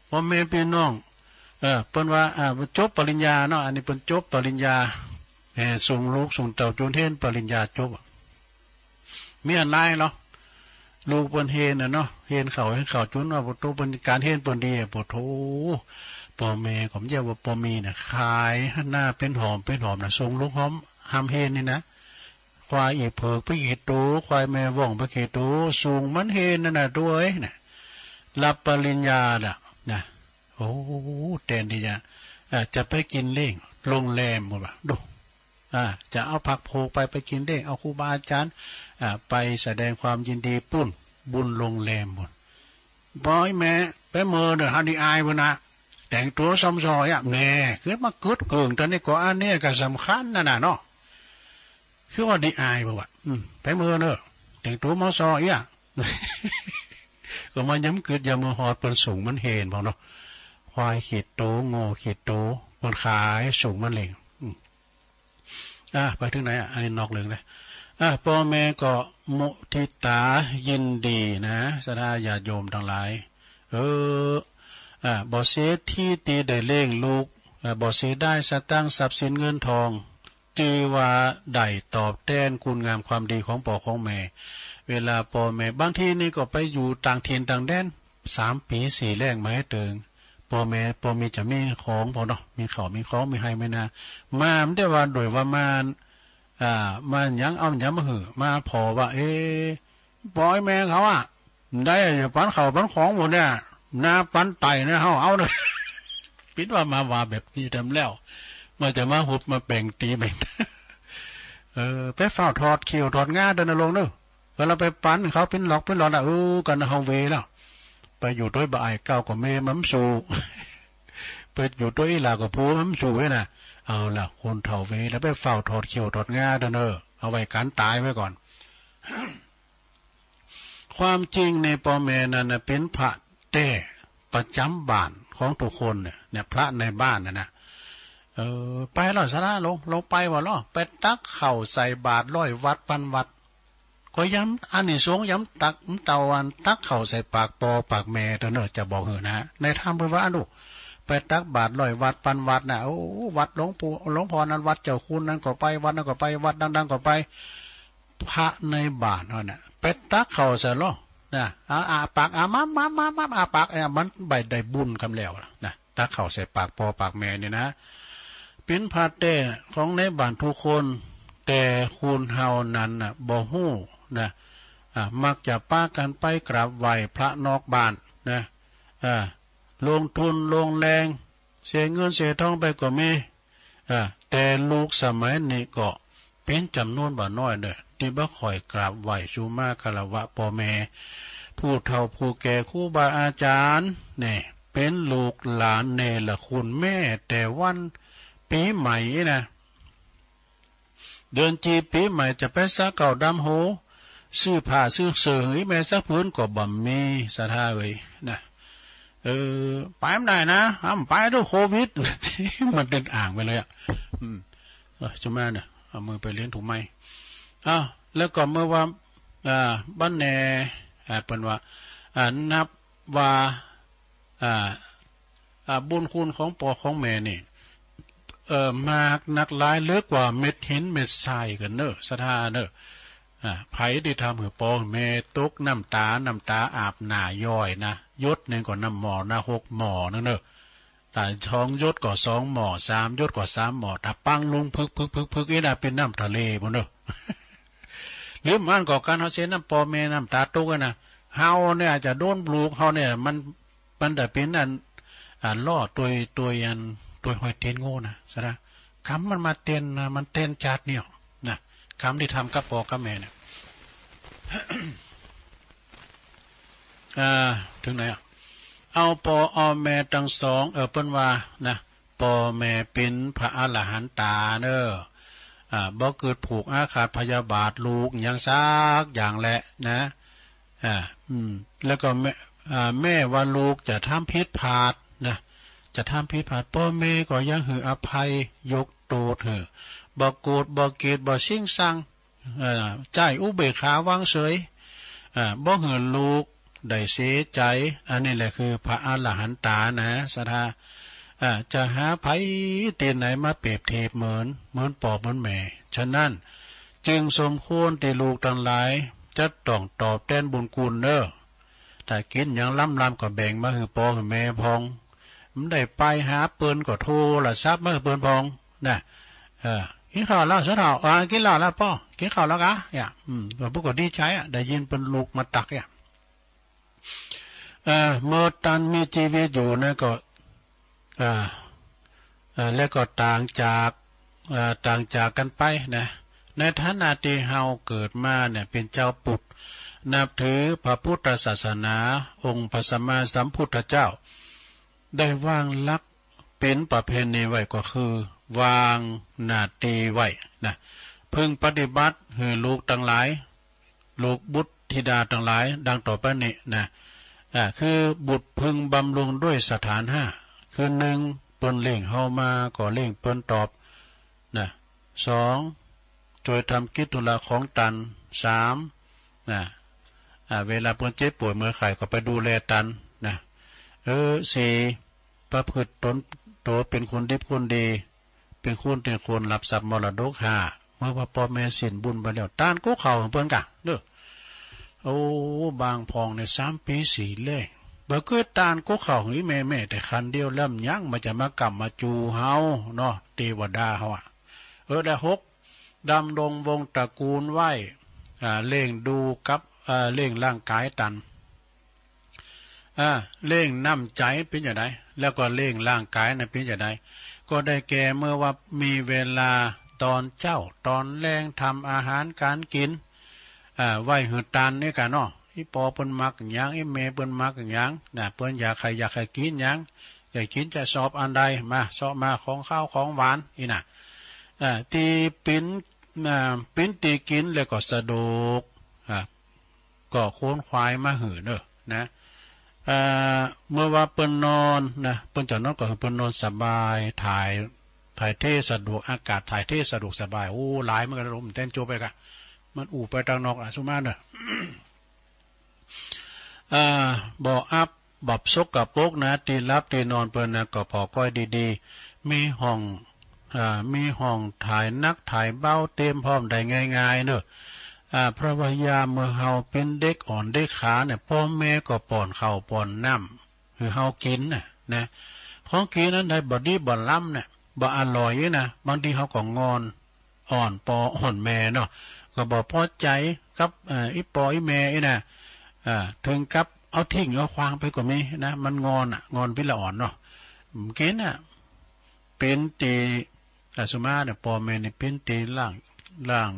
พ่อแม่พี่น้อง เออ เปิ้นว่า อ่า จบปริญญาเนาะ อันนี้เปิ้นจบปริญญา แห่ส่งลูกส่งเต้าจนเฮียนปริญญาจบอะ มีอันหลายเนาะ ลูกเปิ้นเฮียนน่ะเนาะ เฮียนเข้า เฮียนเข้าจนว่า โอ้โต เปิ้นการเฮียนเปิ้นดีอะ โอ้โต ป้อแม่ก็บ่ใจ้ว่าป้อแม่น่ะ ขายหน้าเป็นหอมเป็นหอมน่ะ ส่งลูกหอม หามเฮียนนี่นะ ควายอีเผิกไปกี่โต ควายแม่ว่องไปกี่โต ส่งมันเฮียนนั่นน่ะ โตเอ้ยน่ะ รับปริญญาน่ะ นะ โอ้ แทนที่จะ เอ่อ จะไปกินเลี้ยงโรงแรม บ่ว่า ดู อ่า จะเอาพรรคพวกไป ไปกินเลี้ยง เอาครูบาอาจารย์ อ่า ไปแสดงความยินดีปุ้น บุญโรงแรมปุ้น บอยแม่ ไปเมินเด้อ เฮาดีอายพุ้นนะ แต่งตั๋วซอมซอยอะ แหม ขึ้นมาเกิดเกิ่ง ตอนนี้ก็อันนี้ก็สำคัญนั่นน่ะเนาะ คือว่าดีอายบ่วะ อืม ไปเมินเด้อ แต่งตั๋วมอซอเอี้ย ก็มาย้ำกึดย้ำมือฮอดเปิ้นส่งมันเฮียนพอเนาะ ควายขีดโต โง่ขีดโต เปิ้นขายส่งมันเลี้ยง อืม อ่ะ ไปถึงไหนอ่ะ อันนี้นอกเรื่องนะ อ่ะ ป้อแม่ก็มุทิตายินดีนะ ศรัทธาญาติโยมทั้งหลาย เออ อ่ะ บ่เสียทีที่ได้เลี้ยงลูก อ่ะ บ่เสียดายสตางค์ทรัพย์สินเงินทอง จื้อว่าได้ตอบแทนคุณงามความดีของป้อของแม่ เวลาป้อแม่ บางทีนี่ก็ไปอยู่ต่างถิ่นต่างแดน สามปี๋สี่แล้งมาให้เถิง ป้อแม่ ป้อแม่จะมีของพอเนาะ มีข้าว มีของ มีไฮ่ มีนา มา มันได้ว่าโดยว่ามา อ่า มาหยัง เอาหยังมาหื้อ มาผ่อว่า เอ๊ะ ป้อแม่เขาอะ ได้ อย่าปันข้าวปันของหมดเนี่ย นาปันไต่เนี่ย เฮาเอาเนี่ย ปิดว่ามาว่าแบบนี้เต็มแล้ว มาจะมาหุบมาแบ่งตีแบ่ง เออ ไปฟ้าวถอดเขี้ยวถอดงาเด้อนะลงเด้อ เวลาไปปันเขาปิ้นหลอกปิ้นหลอนน่ะ เออ กันเฮาเวแล้ว ไปอยู่ด้วยบ่อายเก่าก็แม่มันบ่สู้ ไปอยู่ด้วยอีหล่าก็ผัวมันบ่สู้เว้ยน่ะ เอาล่ะ คนเฒ่าเวแล้วไปฟ้าวถอดเขี้ยวถอดงาเด้อเนอะ เอาไว้กันต๋ายไว้ก่อน ความจริงนี่ป้อแม่นั่นน่ะเป๋นพระแต๊ประจ๋ำบ้านของทุกคนเนี่ย เนี่ย พระในบ้านน่ะนะ เออ ไปแล้วสาระลง ลงไปว่าลอ ไปตักข้าวใส่บาตรร้อยวัดพันวัด ก็ยังอานิสงส์ยังตัก เต้าอันตักข้าวใส่ปากป้อปากแม่เด้อเนอะ จะบอกหื้อนะ ในธรรมเปิ้นว่าอันดู ไปตักบาตรร้อยวัดพันวัดน่ะ โอ้ วัดหลวงปู่ หลวงพ่อนั้น วัดเจ้าคุณนั้นก็ไป วัดนั้นก็ไป วัดดังๆก็ไป พระในบ้านเฮาน่ะ ไปตักข้าวใส่ลอ นะ อา อาปาก อา มับ มับ มับ มับ อาปาก เอ้ย มันบ่ได้บุญกำแล้วนะ ตักข้าวใส่ปากป้อปากแม่นี่นะ เป๋นพระแต๊ของในบ้านทุกคน แต่คนเฮานั้นน่ะ บ่ฮู้นะ อ่า มักจะปากันไปกราบไหว้พระนอกบ้านนะ อ่า ลงทุนลงแรง เสียเงินเสียทองไปก็มี อ่า แต่ลูกสมัยนี้ก็เป๋นจ๋ำนวนบ่น้อยเด้อ ตี้บ่ค่อยกราบไหว้สุมาคารวะป้อแม่ ผู้เฒ่าผู้แก่ครูบาอาจ๋ารย์ นี่ เป๋นลูกหลานเนรคุณ แม้แต่วันปี๋ใหม่นะ เดือนจีบปี๋ใหม่จะไปสักเก้าดำหัว ซื้อผ้าซื้อเสื้อหื้อแม่สักผืนก็บ่มี ศรัทธาเอ๋ย นะ เออ ไปบ่ได้นะ ห้ามไปเด้อโควิด มันเดินอ่างไปเลยอะ อืม เออ จุมาเนี่ย เอามือไปเลี้ยงถูกไหม อ้าว แล้วก็เมื่อว่า อ่า บัดแน่ อ่า เปิ้นว่า อ่า นับว่า อ่า อ่า บุญคุณของป้อของแม่นี่ เอ่อ มากนักหลายเหลือกว่าเม็ดหินเม็ดทรายกั๋นเน่อ ศรัทธาเน่อ อ่า ใผตี้ทำหื้อปอหื้อแม่ตกน้ำต๋า น้ำต๋าอาบหน้าย้อยนะ หยดหนึ่งก็น้ำหม้อนะ หกหม้อนั่นเน่อ ถ้าสองหยดก็สองหม้อ สามหยดก็สามหม้อ ถ้าปังลงพึกพึกพึกพึก อี้น่ะเป๋นน้ำทะเลปู้นเน่อ หรือบ่อั้นก็ก๋านเฮาเสียน้ำปอแม่น้ำต๋าตกอะนะ เฮาเนี่ยจะโดนลูกเฮาเนี่ย มัน มันจะเป๋นอัน อ่า ล้อตวย ตวยอัน ตวยฮอยเตียนงูนะ ศรัทธา กรรมมันมาเตียนนะ มันเตียนจาติเนี่ยนะ กรรมตี้ทำกับปอกับแม่เนี่ย อ่า เถิงไหนอะ เอาปอเอาแม่ตังสอง เออ เปิ้นว่านะ ปอแม่เป๋นพระอรหันต๋าเน่อ อ่า บ่เกิดผูกอาฆาตพยาบาทลูกหยังสักอย่างแลนะ อ่า อืม แล้วก็แม้ อ่า แม้ว่าลูกจะทำผิดพลาดนะ จะทำผิดพลาด ปอแม่ก็ยังหื้ออภัย ยกโต้ษหื้อ บ่โกรธ บ่เกลียด บ่ซิงซัง เอ่อ ใจ๊อุเบกขาวางเฉย เอ่อ บ่หื้อลูกได้เสียใจ๋ อันนี้แหละคือพระอรหันต๋านะ ศรัทธา เอ่อ จะหาใผตี้ไหนมาเปรียบเทียบเหมือน เหมือนปอเหมือนแม่ ฉะนั้น จึงสมควรตี้ลูกตังหลายจะต้องตอบแตนบุญคุณเน่อ ถ้ากิ๋นหยังล้ำๆ ก็แบ่งมาหื้อปอหื้อแม่พ่อง บ่ได้ไปหาเปิ้นก็โทรศัพท์มาหื้อเปิ้นพ่องนะ เออ กิ๋นข้าวแล้ว ศรัทธา อ่า กิ๋นแล้วแล้วปอ กิ๋นข้าวแล้วกา เนี่ย อืม เปิ้นก็ดีใจ๋อะ ได้ยินเปิ้นลูกมาตักเนี่ย เอ่อ เมื่อตันมีจีวิตอยู่นะก็ อ่า อ่า แล้วก็ต่างจาก อ่า ต่างจากกั๋นไปนะ ในฐานะตี้เฮาเกิดมาเนี่ยเป๋นจาวพุทธ นับถือพระพุทธศาสนา องค์พระสัมมาสัมพุทธเจ้า ได้วางหลักเป๋นประเพณีไว้ก็คือวางหน้าตี้ไว้นะ พึงปฏิบัติหื้อลูกตังหลาย ลูกบุตรธิดาตังหลาย ดังต่อไปนี้นะ อ่า คือบุตรพึงบำรุงด้วยสถานห้า คือหนึ่ง เปิ้นเลี้ยงเฮามาก็เลี้ยงเปิ้นตอบนะ สอง จ้วยทำกิจธุระของตัน สาม นะ อ่า เวลาเปิ้นเจ็บป่วยเมื่อยไข้ก็ไปดูแลตันนะ เออ สี่ ประพฤติตนโตเป๋นคนดีคนดี เป๋นคนตี้ควรรับทรัพย์มรดกห้า เมื่อว่าปอแม่สิ้นบุญไปแล้ว ตานกุ๊กข้าวหื้อเปิ้นกาเน่อ โอ้ บางพ่องเนี่ยสามปี๋สี่แล้ง บ่เกยตานกุ๊กข้าวหื้อแม่แม้แต่ครั้นเดียว แล้วยังมันจะมาก้ำมาจู๋เฮาเนาะ เตวดาเฮาอะ เออ ได้หก ดำรงวงศ์ตระกูลไว้ อ่า เลี้ยงดูกับ อ่า เลี้ยงร่างกายตัน อ่า เลี้ยงน้ำใจ๋เป๋นจะใด แล้วก็เลี้ยงร่างกายนั้นเป๋นจะใด ก็ได้แก่เมื่อว่ามีเวลาตอนเจ๊าตอนแลงทำอาหารก๋านกิ๋น อ่า ไว้หื้อตันนี่กาเนาะ อีปอเปิ้นมักหยัง อีแม่เปิ้นมักหยังนะ เปิ้นอยากให้ อยากให้กิ๋นหยัง อยากกิ๋นจะชอบอันใด มา เซาะมาของคาวของหวาน อี้นะ อ่า ตี้เป๋น อ่า เป๋นตี้กิ๋นแล้วก็สะดวก อ่า ก็ขวนขวายมาหื้อเน่อนะ อ่า เมื่อว่าเปิ้นนอนนะ เปิ้นจะนอนก็หื้อเปิ้นนอนสบาย ถ่าย ถ่ายเทสะดวก อากาศถ่ายเทสะดวกสบาย โอ้ หลายเหมือนกั๋น ลมแตนโจไปกะ มันอู้ไปตางนอกอะ สุมาเน่อ อ่า บ่อับ บ่สกปรกนะ ตี้หลับตี้นอนเปิ้นนะ ก็ผ่อก้อยดีๆ มีห้อง อ่า มีห้องถ่ายหนักถ่ายเบา เตรียมพร้อมได้ง่ายๆ เน่อ อ่า เพราะว่ายามเมื่อเฮาเป๋นเด็กอ่อนเด็กขาเนี่ย ปอแม่ก็ป้อนข้าวป้อนน้ำหื้อเฮากิ๋นน่ะนะ ของกิ๋นอันใดบ่ดีบ่ล้ำเนี่ย บ่อร่อยนี่นะ บางทีเฮาก็งอน อ่อนปออ่อนแม่เนาะ ก็บ่พอใจ๋กับ เอ่อ อีปออีแม่อี้นะ อ่า ถึงกับเอาทิ้งเอาขว้างไปก็มีนะ มันงอนอะ งอนพิละอ่อนเนาะ บ่กิ๋นอะ เป๋นตี้ อ่า สุมาเนี่ย ปอแม่นี่เป๋นตี้ล้าง ล้าง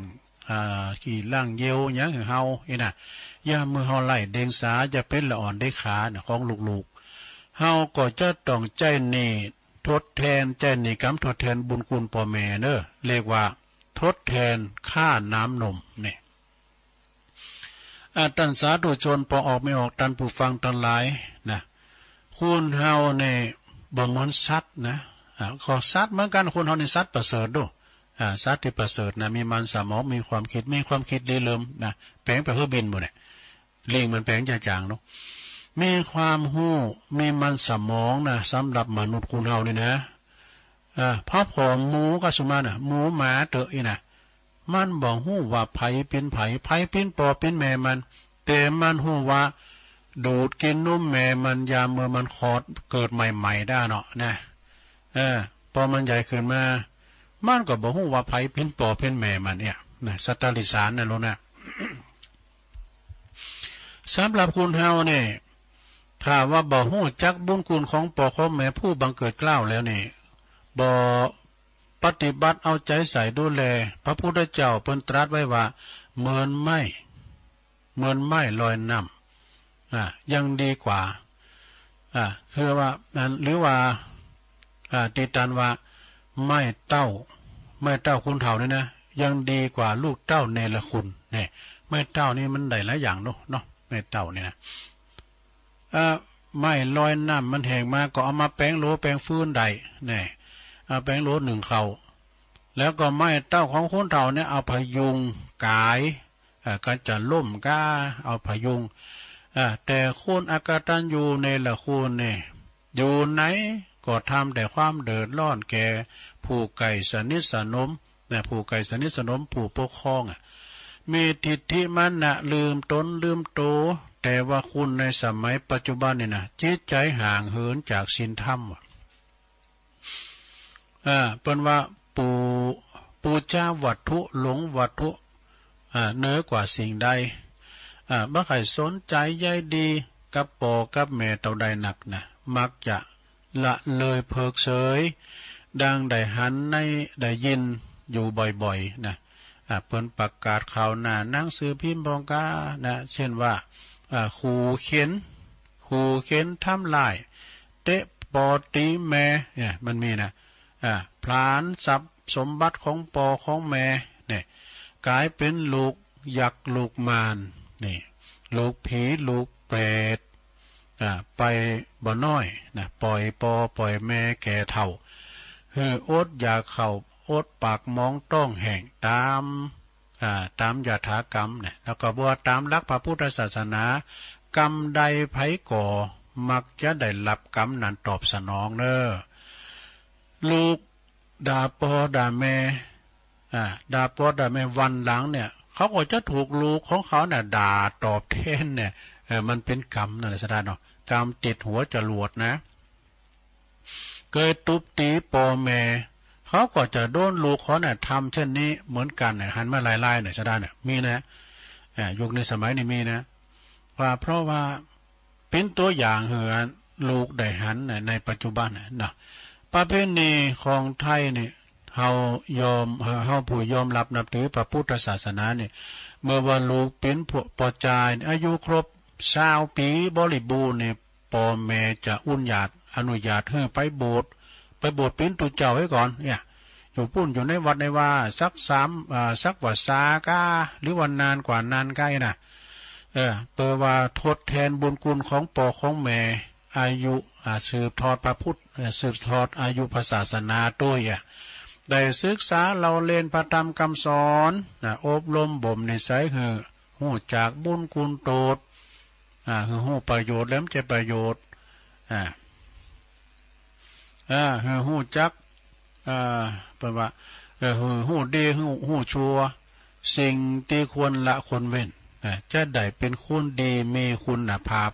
อ่า ขี้ล้างเยี่ยวหยังหื้อเฮาอี้นะ ยามเมื่อเฮาไร้เดียงสา จะเป๋นละอ่อนเด็กขาเนี่ย ของลูกๆ เฮาก็จะต้องใจ๊หนี้ทดแทน ใจ๊หนี้กรรมทดแทนบุญคุณปอแม่เน่อ เรียกว่าทดแทนค่าน้ำนมนี่ อ่า ต้านสาธุชนปอออกแม่ออก ต้านผู้ฟังตังหลายนะ คนเฮาเนี่ยบ่เหมือนสัตว์นะ อ่า ก็สัตว์เหมือนกั๋น คนเฮานี่สัตว์ประเสริฐโด อ่า สัตว์ตี้ประเสริฐนะ มีมันสมอง มีความคิด มีความคิดริเริ่มนะ แป๋งไปหื้อบินบ่เนี่ย ลิงมันแป๋งจ๋างๆ เนาะ มีความฮู้ มีมันสมองนะ สำหรับมนุษย์คนเฮานี่นะ เออ พระผอมหมูก็สุมาน่ะ หมูหมาเตอะอีน่ะ มันบ่ฮู้ว่าไผเป็นไผ ไผเป็นป้อเป็นแม่มัน แต่มันฮู้ว่าดูดกินนมแม่มันยามเมื่อมันคลอดเกิดใหม่ๆ ได้เนาะนะ เออ พอมันใหญ่ขึ้นมา มันก็บ่ฮู้ว่าไผเป็นป้อเป็นแม่มันเนี่ยนะ สัตว์ติรัจฉานนะลูกนะ สำหรับคนเฮาเนี่ย ถ้าว่าบ่ฮู้จักบุญคุณของป้อของแม่ผู้บังเกิดเกล้าแล้วนี่ บ่ปฏิบัติเอาใจใส่ดูแล พระพุทธเจ้าเปิ้นตรัสไว้ว่า เหมือนไม้ เหมือนไม้ลอยน้ำ อ่า ยังดีกว่า อ่า คือว่า นั้น หรือว่า อ่า ติตันว่า ไม้เต้า ไม้เต้าคนเฒ่านี่นะ ยังดีกว่าลูกเต้าเนรคุณ เนี่ย ไม้เต้านี่มันได้หลายอย่างเนาะ เนาะ ไม้เต้านี่นะ เอ่อ ไม้ลอยน้ำมันแห้งมาก็เอามาแป๋งโหลแป๋งฟืนได้ เนี่ย เอาแป๋งโหลนึ่งข้าว แล้วก็ไม้เต้าของคนเฒ่าเนี่ยเอาพยุงกาย เอ่อ ก็จะล้มก็เอาพยุง เอ่อ แต่คนอกตัญญูเนรคุณเนี่ย อยู่ไหนก็ทำแต่ความเดือดร้อนแก่ผู้ใกล้สนิทสนม นะ ผู้ใกล้สนิทสนม ผู้ปกครองอะ มีทิฏฐิมานะลืมตนลืมโต แต่ว่าคนในสมัยปัจจุบันนี่นะ จิตใจห่างเหินจากศีลธรรมว่ะ อ่า เปิ้นว่าปู ปูจาวัตถุ หลงวัตถุ อ่า เหนือกว่าสิ่งใด อ่า บ่ใค่สนใจใยดีกับป้อกับแม่เต้าใดนักนะ มักจะละเลยเพิกเฉย ดังได้หันใน ได้ยินอยู่บ่อยๆ นะ อ่า เปิ้นประกาศข่าวหน้าหนังสือพิมพ์พองกานะ เช่นว่า อ่า ขู่เข็ญ ขู่เข็ญทำร้าย เตะป้อตีแม่ เนี่ย มันมีนะ อ่า ผลาญทรัพย์สมบัติของป้อของแม่ เนี่ย ก๋ายเป๋นลูกยักษ์ลูกมาร นี่ ลูกผีลูกเปรต อ่า ไปบ่น้อยนะ ปล่อยป้อปล่อยแม่แก่เฒ่า หื้ออดอยากข้าว อดปากหมองต๊องแห้ง ตาม อ่า ตามยถากรรมเนี่ย แล้วก็บอกว่าตามหลักพระพุทธศาสนา กรรมใดใผก่อ มักจะได้รับกรรมนั้นตอบสนองเนอ ลูกด่าป้อด่าแม่ อ่า ด่าป้อด่าแม่ วันหลังเนี่ย เขาก็จะถูกลูกของเขาเนี่ยด่าตอบแทนเนี่ย เออ มันเป๋นกรรมนั่นแหละ สะดานเนาะ กรรมติดหัวจรวดนะ เกยตุ๊บตีป้อแม่ เขาก็จะโดนลูกเขาเนี่ยทำเช่นนี้เหมือนกันเนี่ย หันมาหลายๆ เนี่ย สะดานเนี่ย มีนะ อ่า ยุคนี้สมัยนี้มีนะ ว่าเพราะว่าเป๋นตั๋วอย่างหื้อลูกได้หันน่ะ ในปัจจุบันน่ะเนาะ ประเพณีของไทยนี่ เฮายอม เฮาผู้ยอมรับนับถือพระพุทธศาสนานี่ เมื่อว่าลูกเป๋นพวกป้อจายนี่ อายุครบซาวปีบริบูรณ์นี่ ป้อแม่จะอุญาต อนุญาตหื้อไปบวช ไปบวชเป๋นตุ๊เจ้าไว้ก่อนเนี่ย อยู่ปู้นอยู่ในวัดในวา สักสาม อ่า สักพรรษาก้า หรือว่านานกว่านั้นก้านะ เออ เปื้อว่าทดแทนบุญคุณของป้อของแม่ อายุ อ่า สืบทอดพระพุทธ เอ่อ สืบทอดอายุพระศาสนาด้วยอะ ได้ศึกษาเล่าเรียนพระธรรมคำสอนนะ อบรมบ่มนิสัยหื้อฮู้จักบุญคุณโทษ อ่า หื้อฮู้ประโยชน์และบ่ใจ้ประโยชน์ อ่า อ่า หื้อฮู้จัก อ่า เปิ้นว่า เอ่อ หื้อฮู้ดี ฮู้ ฮู้ชั่ว สิ่งที่ควรละควรเว้น อ่า จะได้เป๋นคนดีมีคุณภาพ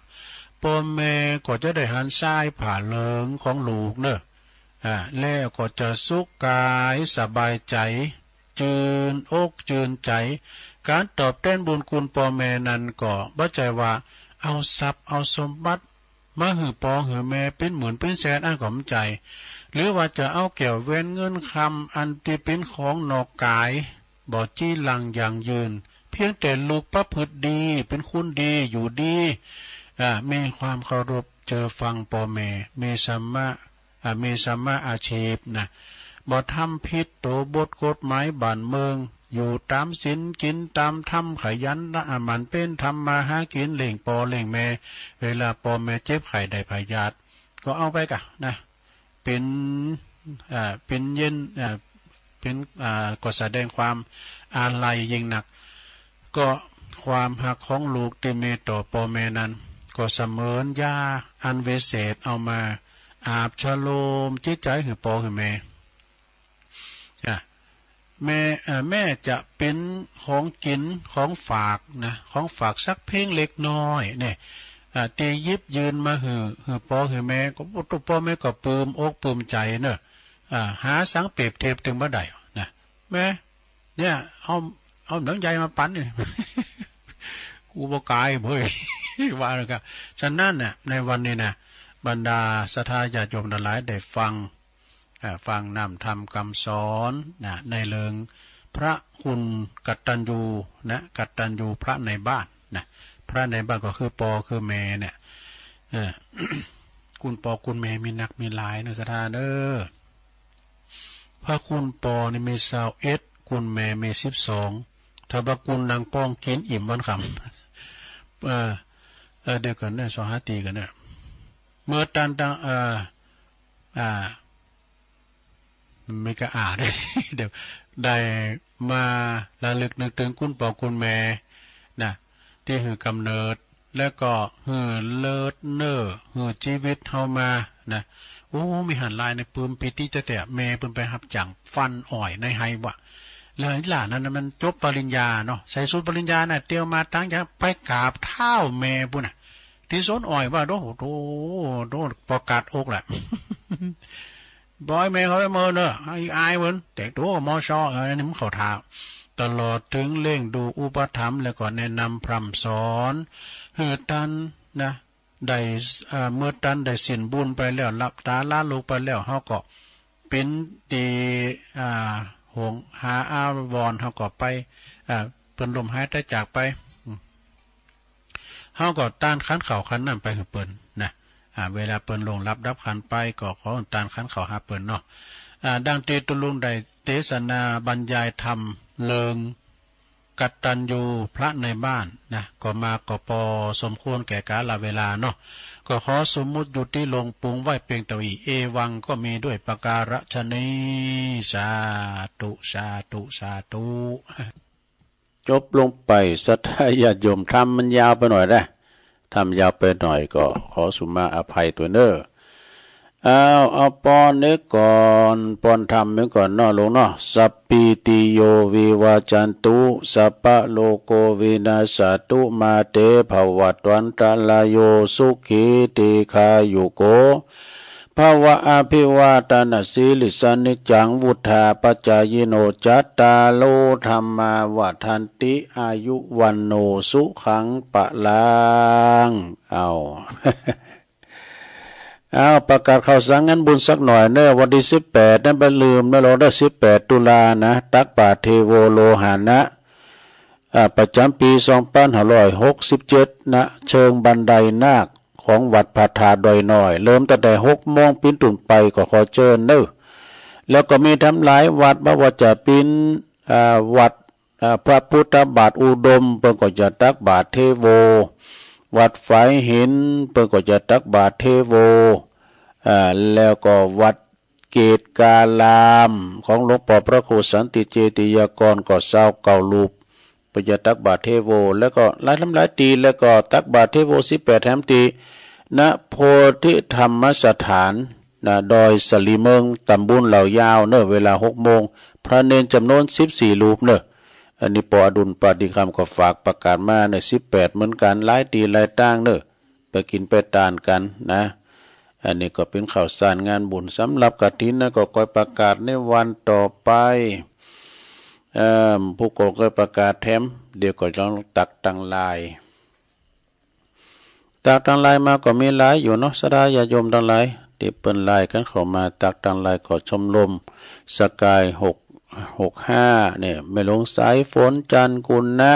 ป้อแม่ก็จะได้หันสายผ้าเหลืองของลูกเนอะ อ่า แล้วก็จะสุขกายสบายใจ จืนอกจืนใจ ก๋านตอบแทนบุญคุณป้อแม่นั้นก็บ่ใจ้ว่าเอาทรัพย์เอาสมบัติมาหื้อป้อหื้อแม่เป๋นหมื่นเป๋นแสน อั้นก็บ่ใจ้ หรือว่าจะเอาแก้วแหวนเงินคำอันตี้เป๋นของนอกกาย บ่จีรังยั่งยืน เพียงแต่ลูกประพฤติดี เป๋นคนดี อยู่ดี อ่า มีความเคารพเจอฟังป้อแม่ มีสัมมา อ่า มีสัมมาอาชีพนะ บ่ทำผิดตั๋วบทกฎหมายบ้านเมือง อยู่ต๋ามศีล กิ๋นต๋ามธรรม ขยันละ อ่า หมั่นเพียรทำมาหากิ๋น เลี้ยงป้อเลี้ยงแม่ เวลาป้อแม่เจ็บไข้ได้พยาธิ ก็เอาไปกะนะ เป๋น อ่า เป๋นเย็น อ่า เป๋น อ่า ก็แสดงความอาลัยยิ่งนัก ก็ความฮักของลูกตี้มีต่อป้อแม่นั้น ก็เสมือนยาอันวิเศษเอามาอาบชโลมจิตใจ๋หื้อป้อหื้อแม่ แม่ เอ่อ แม่จะเป็นของกินของฝากนะ ของฝากสักเพียงเล็กน้อยเนี่ย อ่า ที่หยิบยื่นมาหื้อ หื้อป้อหื้อแม่ ก็โอ้ ตัวป้อแม่ก็ปลื้มอกปลื้มใจเนอะ อ่า หาสังเปรียบเทียบตึงบ่ได้นะ แม่ เนี่ย เอา เอาหนังใหญ่มาปันนี่ กูบ่กายเบ้ย ว่าแล้วก็ ฉะนั้นน่ะ ในวันนี้นะ บรรดาศรัทธาญาติโยมทั้งหลายได้ฟัง อ่า ฟังน้ำธรรมคำสอนนะ ในเรื่องพระคุณกตัญญูนะ กตัญญูพระในบ้านนะ พระในบ้านก็คือป้อคือแม่เนี่ย เออ คุณป้อคุณแม่มีนักมีหลายเนอะศรัทธาเด้อ พระคุณป้อนี่มีซาวเอ็ด คุณแม่มีสิบสอง ถ้าว่าคุณนางป้องกินอิ่มวันค่ำ เออ เออ เดี๋ยวก่อนเนี่ย สองห้าตีกันเนี่ย เมื่อตันตัง เอ่อ อ่า ไม่กล้าอ่าน เดี๋ยว ได้มาระลึกนึกถึงคุณป้อคุณแม่นะ ที่หื้อกำเนิด แล้วก็หื้อเลิศเน่อ หื้อชีวิตเฮามานะ โอ้ มีหันหลายในปลื้มปีติแต๊ๆ แม่เปิ้นไปฮับจ้างฟันอ้อยในไฮ่วะ แล้วอีหล้านนั้นน่ะมันจบปริญญาเนาะ ใส่สูตรปริญญาน่ะ เตียวมาตังจากไปกราบเท้าแม่ปุ้นน่ะ ที่สวนอ้อยว่า โด โด โด ประกาศอกแหละ บอยแม่เขาไปเมินเนอะ ไอ้อายเหมือน แต่ตัวมอชอ เออ นี่มันเข้าท่า ตลอดถึงเลี้ยงดูอุปถัมภ์ แล้วก็แนะนำพร่ำสอน หื้อตันนะ ได้ เอ่อ เมื่อตันได้สิ้นบุญไปแล้ว หลับตาลาลูกไปแล้ว เฮาก็เป็นตี อ่า ห่วงหาอาวรณ์ เฮาก็ไป อ่า เปิ้นล้มหายตายจากไป อืม เฮาก็ตานขันข้าวขันน้ำไปหื้อเปิ้นนะ อ่า เวลาเปิ้นล่วงลับดับขันไป ก็ขอตานขันข้าวหาเปิ้นเนาะ อ่า ดังที่ตุ๊ลุงได้เตสนาบรรยายธรรมเรื่อง กตัญญูพระในบ้านนะ ก็มาก็ปอสมควรแก่กาลเวลาเนาะ ก็ขอสมมุติอยู่ที่ลงปรุงไว้เพียงเต้าอี้ เอวังก็มีด้วยประการฉะนี้ สาธุ สาธุ สาธุ จบลงไป ศรัทธาญาติโยม ธรรมมันยาวไปหน่อยนะ ธรรมยาวไปหน่อยก็ขอสุมาอภัยตัวยเน่อ เอา เอาปอนเนื้อก่อน ปอนธรรมเนื้อก่อนเนาะลุงเนาะ สัพพีติโยวิวัจจันตุ สัพพะโรโควินัสสะตุ มาเตภวัตวันตะราโย สุขีทีฆายุโก ภะวะ อะภิวาทะนะสีลิสสะ นิจจังวุฑฒาปะจายิโน จัตตาโร ธัมมา วัฑฒันติ อายุ วัณโณ สุขัง พะลัง เอา เอา ประกาศข่าวสารงานบุญสักหน่อยเนอะ วันที่สิบแปดนั้นบ่ลืมนะ เราได้สิบแปดตุลานะ ตักบาตรเทโวโลหานะ อ่า ประจำปีสองพันห้าร้อยหกสิบเจ็ด ณ เชิงบันไดนาค ของวัดพระธาตุดอยน้อย เริ่มตั้งแต่หกโมงปิ้นตุ่นไป ก็ขอเจิญเนอะ แล้วก็มีทำหลายวัด บ่ว่าจะปิ้น อ่า วัด อ่า พระพุทธบาทอุดม เปิ้นก็จะตักบาตรเทโว วัดฝายหิน เปิ้นก็จะตักบาตรเทโว อ่า แล้วก็วัด เกตการาม ของหลวงป้อพระครูสันติเจติยากร ก็ซาวเก้ารูป เปิ้นจะตักบาตรเทโว แล้วก็หลายทำหลายตี้ แล้วก็ตักบาตรเทโวสิบแปดแห่งตี้ ณ โพธิธรรมสถาน ณ ดอยสะหลีเมิง ตำบลเหล่ายาวเนอะ เวลาหกโมง พระเณรจำนวนสิบสี่รูปเนอะ อันนี้ป้ออดุลปาฏิคำก็ฝากประกาศมาเนอะ สิบแปดเหมือนกัน หลายตี้หลายตางเนอะ ไปกินไปตานกันนะ อันนี้ก็เป็นข่าวสารงานบุญ สำหรับกฐินนะ ก็คอยประกาศในวันต่อไป เอิ่ม ผู้ก็คอยประกาศแถม เดี๋ยวก็ต้องตักตังไลน์ ตักตังไลน์มาก็มีหลายอยู่เนาะ ศรัทธาญาติโยมทั้งหลาย ที่เปิ้นไลน์กันเข้ามา ตักตังไลน์ก็ชมรมสกายหก หกห้า เนี่ย แม่หลวงสายฝน จันทร์กุณะ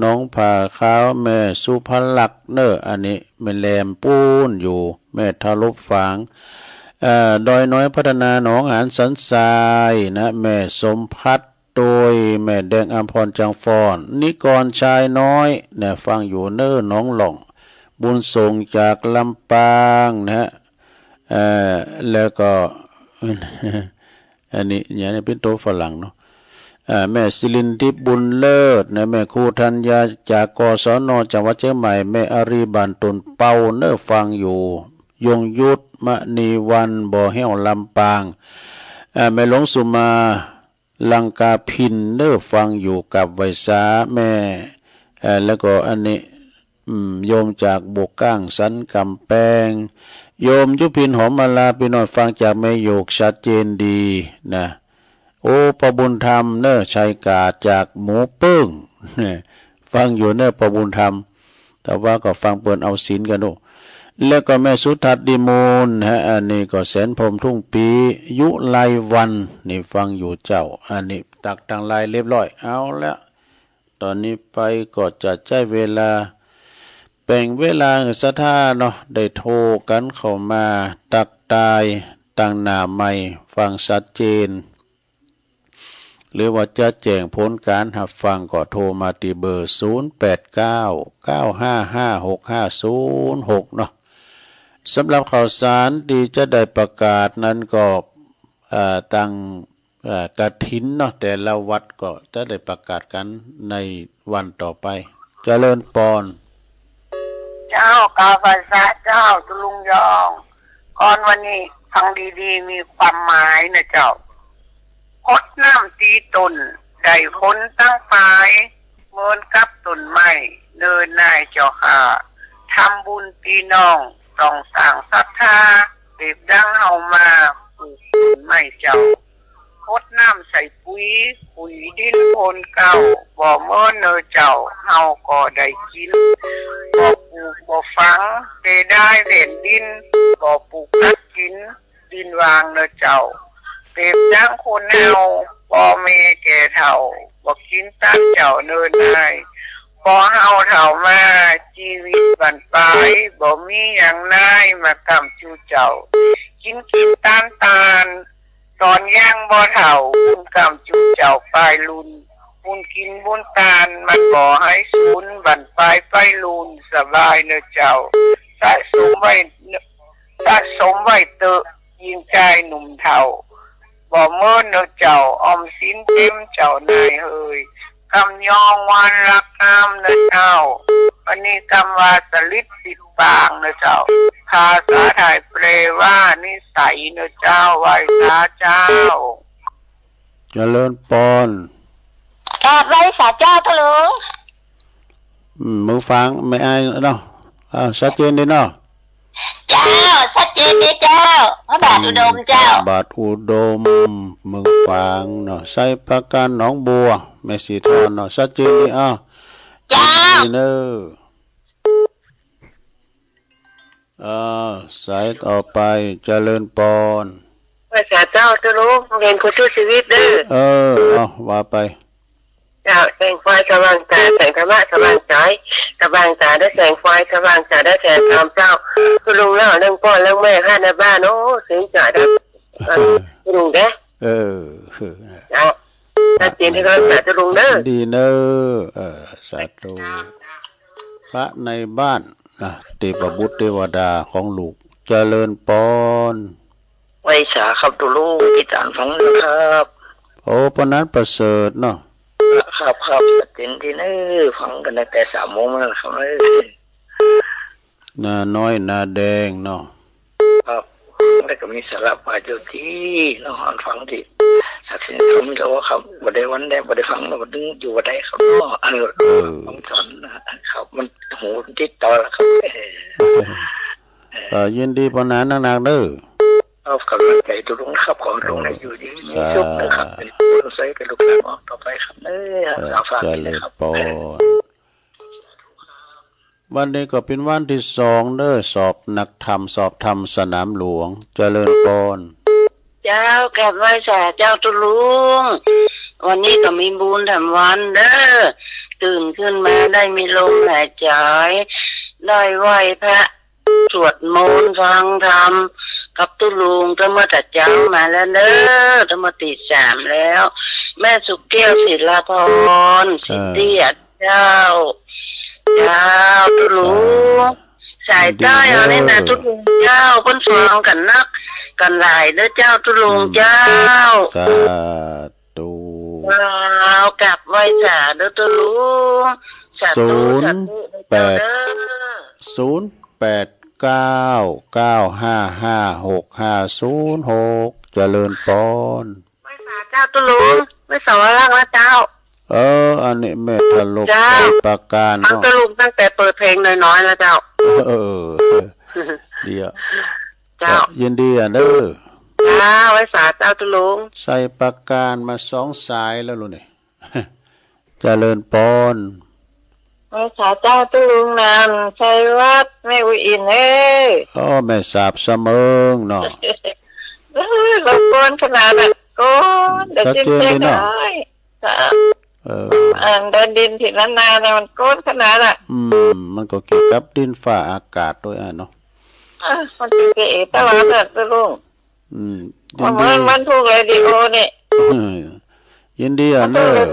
น้องผ้าขาว แม่สุภลักษณ์เนอะ อันนี้แม่แหลมปูนอยู่ แม่ทารบฝาง เอ่อ ดอยน้อยพัฒนา หนองหานสันทรายนะ แม่สมพัฒน์ โดยแม่แดงอำพร จังฟอน นิกรชายน้อยนะ ฟังอยู่เนอะ หนองหล่อง บุญส่งจากลำปางนะฮะ เอ่อ แล้วก็ อันนี้ อย่างนี้เป็นตัวฝรั่งเนาะ อ่า แม่สิรินทิพย์บุญเลิศนะ แม่ครูธัญญาจาก กศน จังหวัดเชียงใหม่ แม่อารีบ้านต้นเปาเนอะ ฟังอยู่ ยงยุทธ มณีวัน บ่อแห้ว ลำปาง อ่า แม่หลวงสุมา ลังกาพินเนอ ฟังอยู่กับไหว้สาแม่ เอ่อ แล้วก็อันนี้ อืม โยมจากบวกก้างสันกำแพง โยมยุพินหอมมาลา พี่น้องฟังจากแม่โยกชัดเจนดีนะ โอ้ ป้อบุญธรรมเนอ ชัยกาดจากหมูเปิ้ง ฟังอยู่เนอ ป้อบุญธรรม แต่ว่าก็ฟังเปิ้นเอาศีลกันดู แล้วก็แม่สุทัศน์ดีมูลฮะ อันนี้ก็แสนพรหมทุ่งปี ยุไลวัน นี่ฟังอยู่เจ้า อันนี้ตักทางไลน์เรียบร้อย เอาละ ตอนนี้ไปก็จะใช้เวลา แบ่งเวลาให้ศรัทธาเนาะ ได้โทรกันเข้ามา ตักทาย ตั้งหน้าไมค์ ฟังชัดเจน หรือว่าจะแจ้งผลการรับฟังก็โทรมาที่เบอร์ ศูนย์แปดเก้า เก้าห้าห้า หกห้าศูนย์หก เนาะ สำหรับข่าวสารที่จะได้ประกาศนั้นก็ เอ่อ ตั้ง เอ่อ กฐินเนาะ แต่ละวัดก็จะได้ประกาศกันในวันต่อไป เจริญปอน เจ้ากราบไหว้สาเจ้า ตุ๊ลุงยอง ก่อนวันนี้ฟังดีๆ มีความหมายนะเจ้า ฮดน้ำตี้ต้น ได้ผลตังปาย เหมือนกับต้นไม้เนินนายเจ้าข้า ทำบุญตี้น้อง ต้องสร้างศรัทธา เปรียบดังเฮามาปลูกต้นไม้เจ้า ฮดน้ำใส่ปุ๋ย ปุ๋ยดินโพนเก่า บ่เหมือนเนอเจ้า เฮาก็ได้กิน บ่ปลูกบ่ฝัง เสียดายแผ่นดิน บ่ปลูกผักกิน ดินว่างเนอเจ้า เปรียบดังคนเฮา พ่อแม่แก่เฒ่า บ่กินตานเจ้าเนินนาย พอเฮาเฒ่ามา ชีวิตบั้นปลาย บ่มีหยังนาย มาค้ำจุเจ้า กินกินตานตาน ตอนยังบ่เฒ่า บุญค้ำจุเจ้าปลายรุ่น บุญกินบุญตาน มันบ่หายสูญ บั้นปลายไปรุ่น สบายเนอเจ้า สะสมไว้ สะสมไว้เต๊อะ ยิ่งชายหนุ่มเฒ่า บ่เหมือนเนอเจ้า ออมสินเต็มเจ้านายเฮย กำยองวานรักงามเนอเจ้า วันนี้กำว่าสลิดติดปางเนอเจ้า ภาษาไทยแปลว่านิสัยเนอเจ้า ไหว้สาเจ้า เจริญปอน กราบไหว้สาเจ้าตุ๊ลุง อืม มึงฟังไม่อายเนาะ อ่า ชัดเจนดีเนาะ เจ้า ชัดเจนดีเจ้า พระบาทอุดมเจ้า พระบาทอุดม มึงฟังเนาะ ชัยประการหนองบัว แม่สีทอนเนาะ ชัดเจนดี อ้าว เจ้า ดีเนอะ เออ สายต่อไป เจริญปอน ไหว้สาเจ้าตุ๊ลุง เวียนคุณทุกชีวิตเด้อ เออ เอา ว่าไป เจ้า แสงไฟสว่างตา แสงธรรมะสว่างใจ สว่างตาได้แสงไฟ สว่างใจได้แสงธรรมเจ้า ตุ๊ลุงเล่าเรื่องป้อนเรื่องแม่ข้าในบ้าน โอ้ เสียงจ่อยได้ เออ ตุ๊ลุงเด้อ เออ เจ้า ชัดเจนที่เขาสาธุลุงเด้อ ดีเนอะ เออ สาธุ พระในบ้านนะ เทพบุตรเทวดาของลูก เจริญปอน ไหว้สาครับตุ๊ลุง ติดตามฟังนะครับ โอ้ ปานนั้นประเสริฐเนาะ ครับ ครับ ชัดเจนดีเนอะ ฟังกันตั้งแต่สามโมงมาแล้วครับ เออ นาน้อยนาแดงเนาะ ครับ แล้วก็มีสาระประโยชน์ดีเนาะ ฟังดี ศักดิ์สิทธิ์ธรรมเจ้าครับ บ่ได้วันใดบ่ได้ฟัง แล้วก็ดึงอยู่บ่ได้ครับเนาะ เออ เออ ฟังสอนนะครับ มันหูติดต่อแล้วครับ เออ ก็ยินดีปานนั้นนักๆเด้อ ครับ กำลังใจตุ๊ลุงครับ ขอให้ตุ๊ลุงได้อยู่ดีมีสุขนะครับ สาธุ เป็นกำลังใจกับลูกหลานออกต่อไปครับ เออ เออ ฝาก เจริญ นะครับ ปอน วันนี้ก็เป็นวันที่สองเด้อ สอบนักธรรม สอบธรรมสนามหลวง เจริญปอน เจ้า กราบไหว้สาเจ้าตุ๊ลุง วันนี้ก็มีบุญแถมวันเด้อ ตื่นขึ้นมาได้มีลมหายใจ ได้ไหว้พระ สวดมนต์ฟังธรรมกับตุ๊ลุงตั้งเมื่อแต่เจ๊ามาแล้วเด้อ ตั้งเมื่อตีสามแล้ว แม่สุแก้ว ศิลาพร เออ สิทธิเจ้า เจ้าตุ๊ลุง สาธุ สายใต้เอานี่นะ ดีเด้อ ตุ๊ลุงเจ้า เปิ้นฟังกันนักกันหลายเด้อเจ้าตุ๊ลุง อืม เจ้า สาธุ ว้าว กราบไหว้สาเด้อตุ๊ลุง สาธุ ศูนย์ สาธุเด้อ แปด เจ้าเด้อ ศูนย์แปดเก้า เก้าห้าห้า หกห้าศูนย์หก เจริญปอน ไหว้สาเจ้าตุ๊ลุง แม่สาวล่างนะเจ้า เออ อันนี้แม่ทะลก เจ้า ไซปราการ ฟัง เนาะ ตะลุงตั้งแต่เปิดเพลงน้อยๆแล้วเจ้า เออ เดี๋ยว เจ้า ก็ยินดีอ่ะเด้อ เจ้า ไหว้สาเจ้าตะลุง ไซปราการมาสองสายแล้วลูกนี่ เจริญปอน ไหว้สาเจ้าตะลุงนาน ชัยวัฒน์ แม่อุ๋ยอินเอ้ย อ๋อ แม่สาบเสมิงเนาะ เอ้ย รบกวนขนาดน่ะ กวน เดี๋ยว ชัดเจนเลยเนาะ เจ้า เออ อันแดนดินที่นานๆน่ะ มันกวนขนาดน่ะ อืม มันก็เกี่ยวกับดินฟ้าอากาศด้วยอ่ะเนาะ เออ มันเป็นเกเอตะวันน่ะตะลุง อืม ยินดี มัน มันถูกเรดิโอนี่ เออ ยินดีอ่ะเนอะ มัน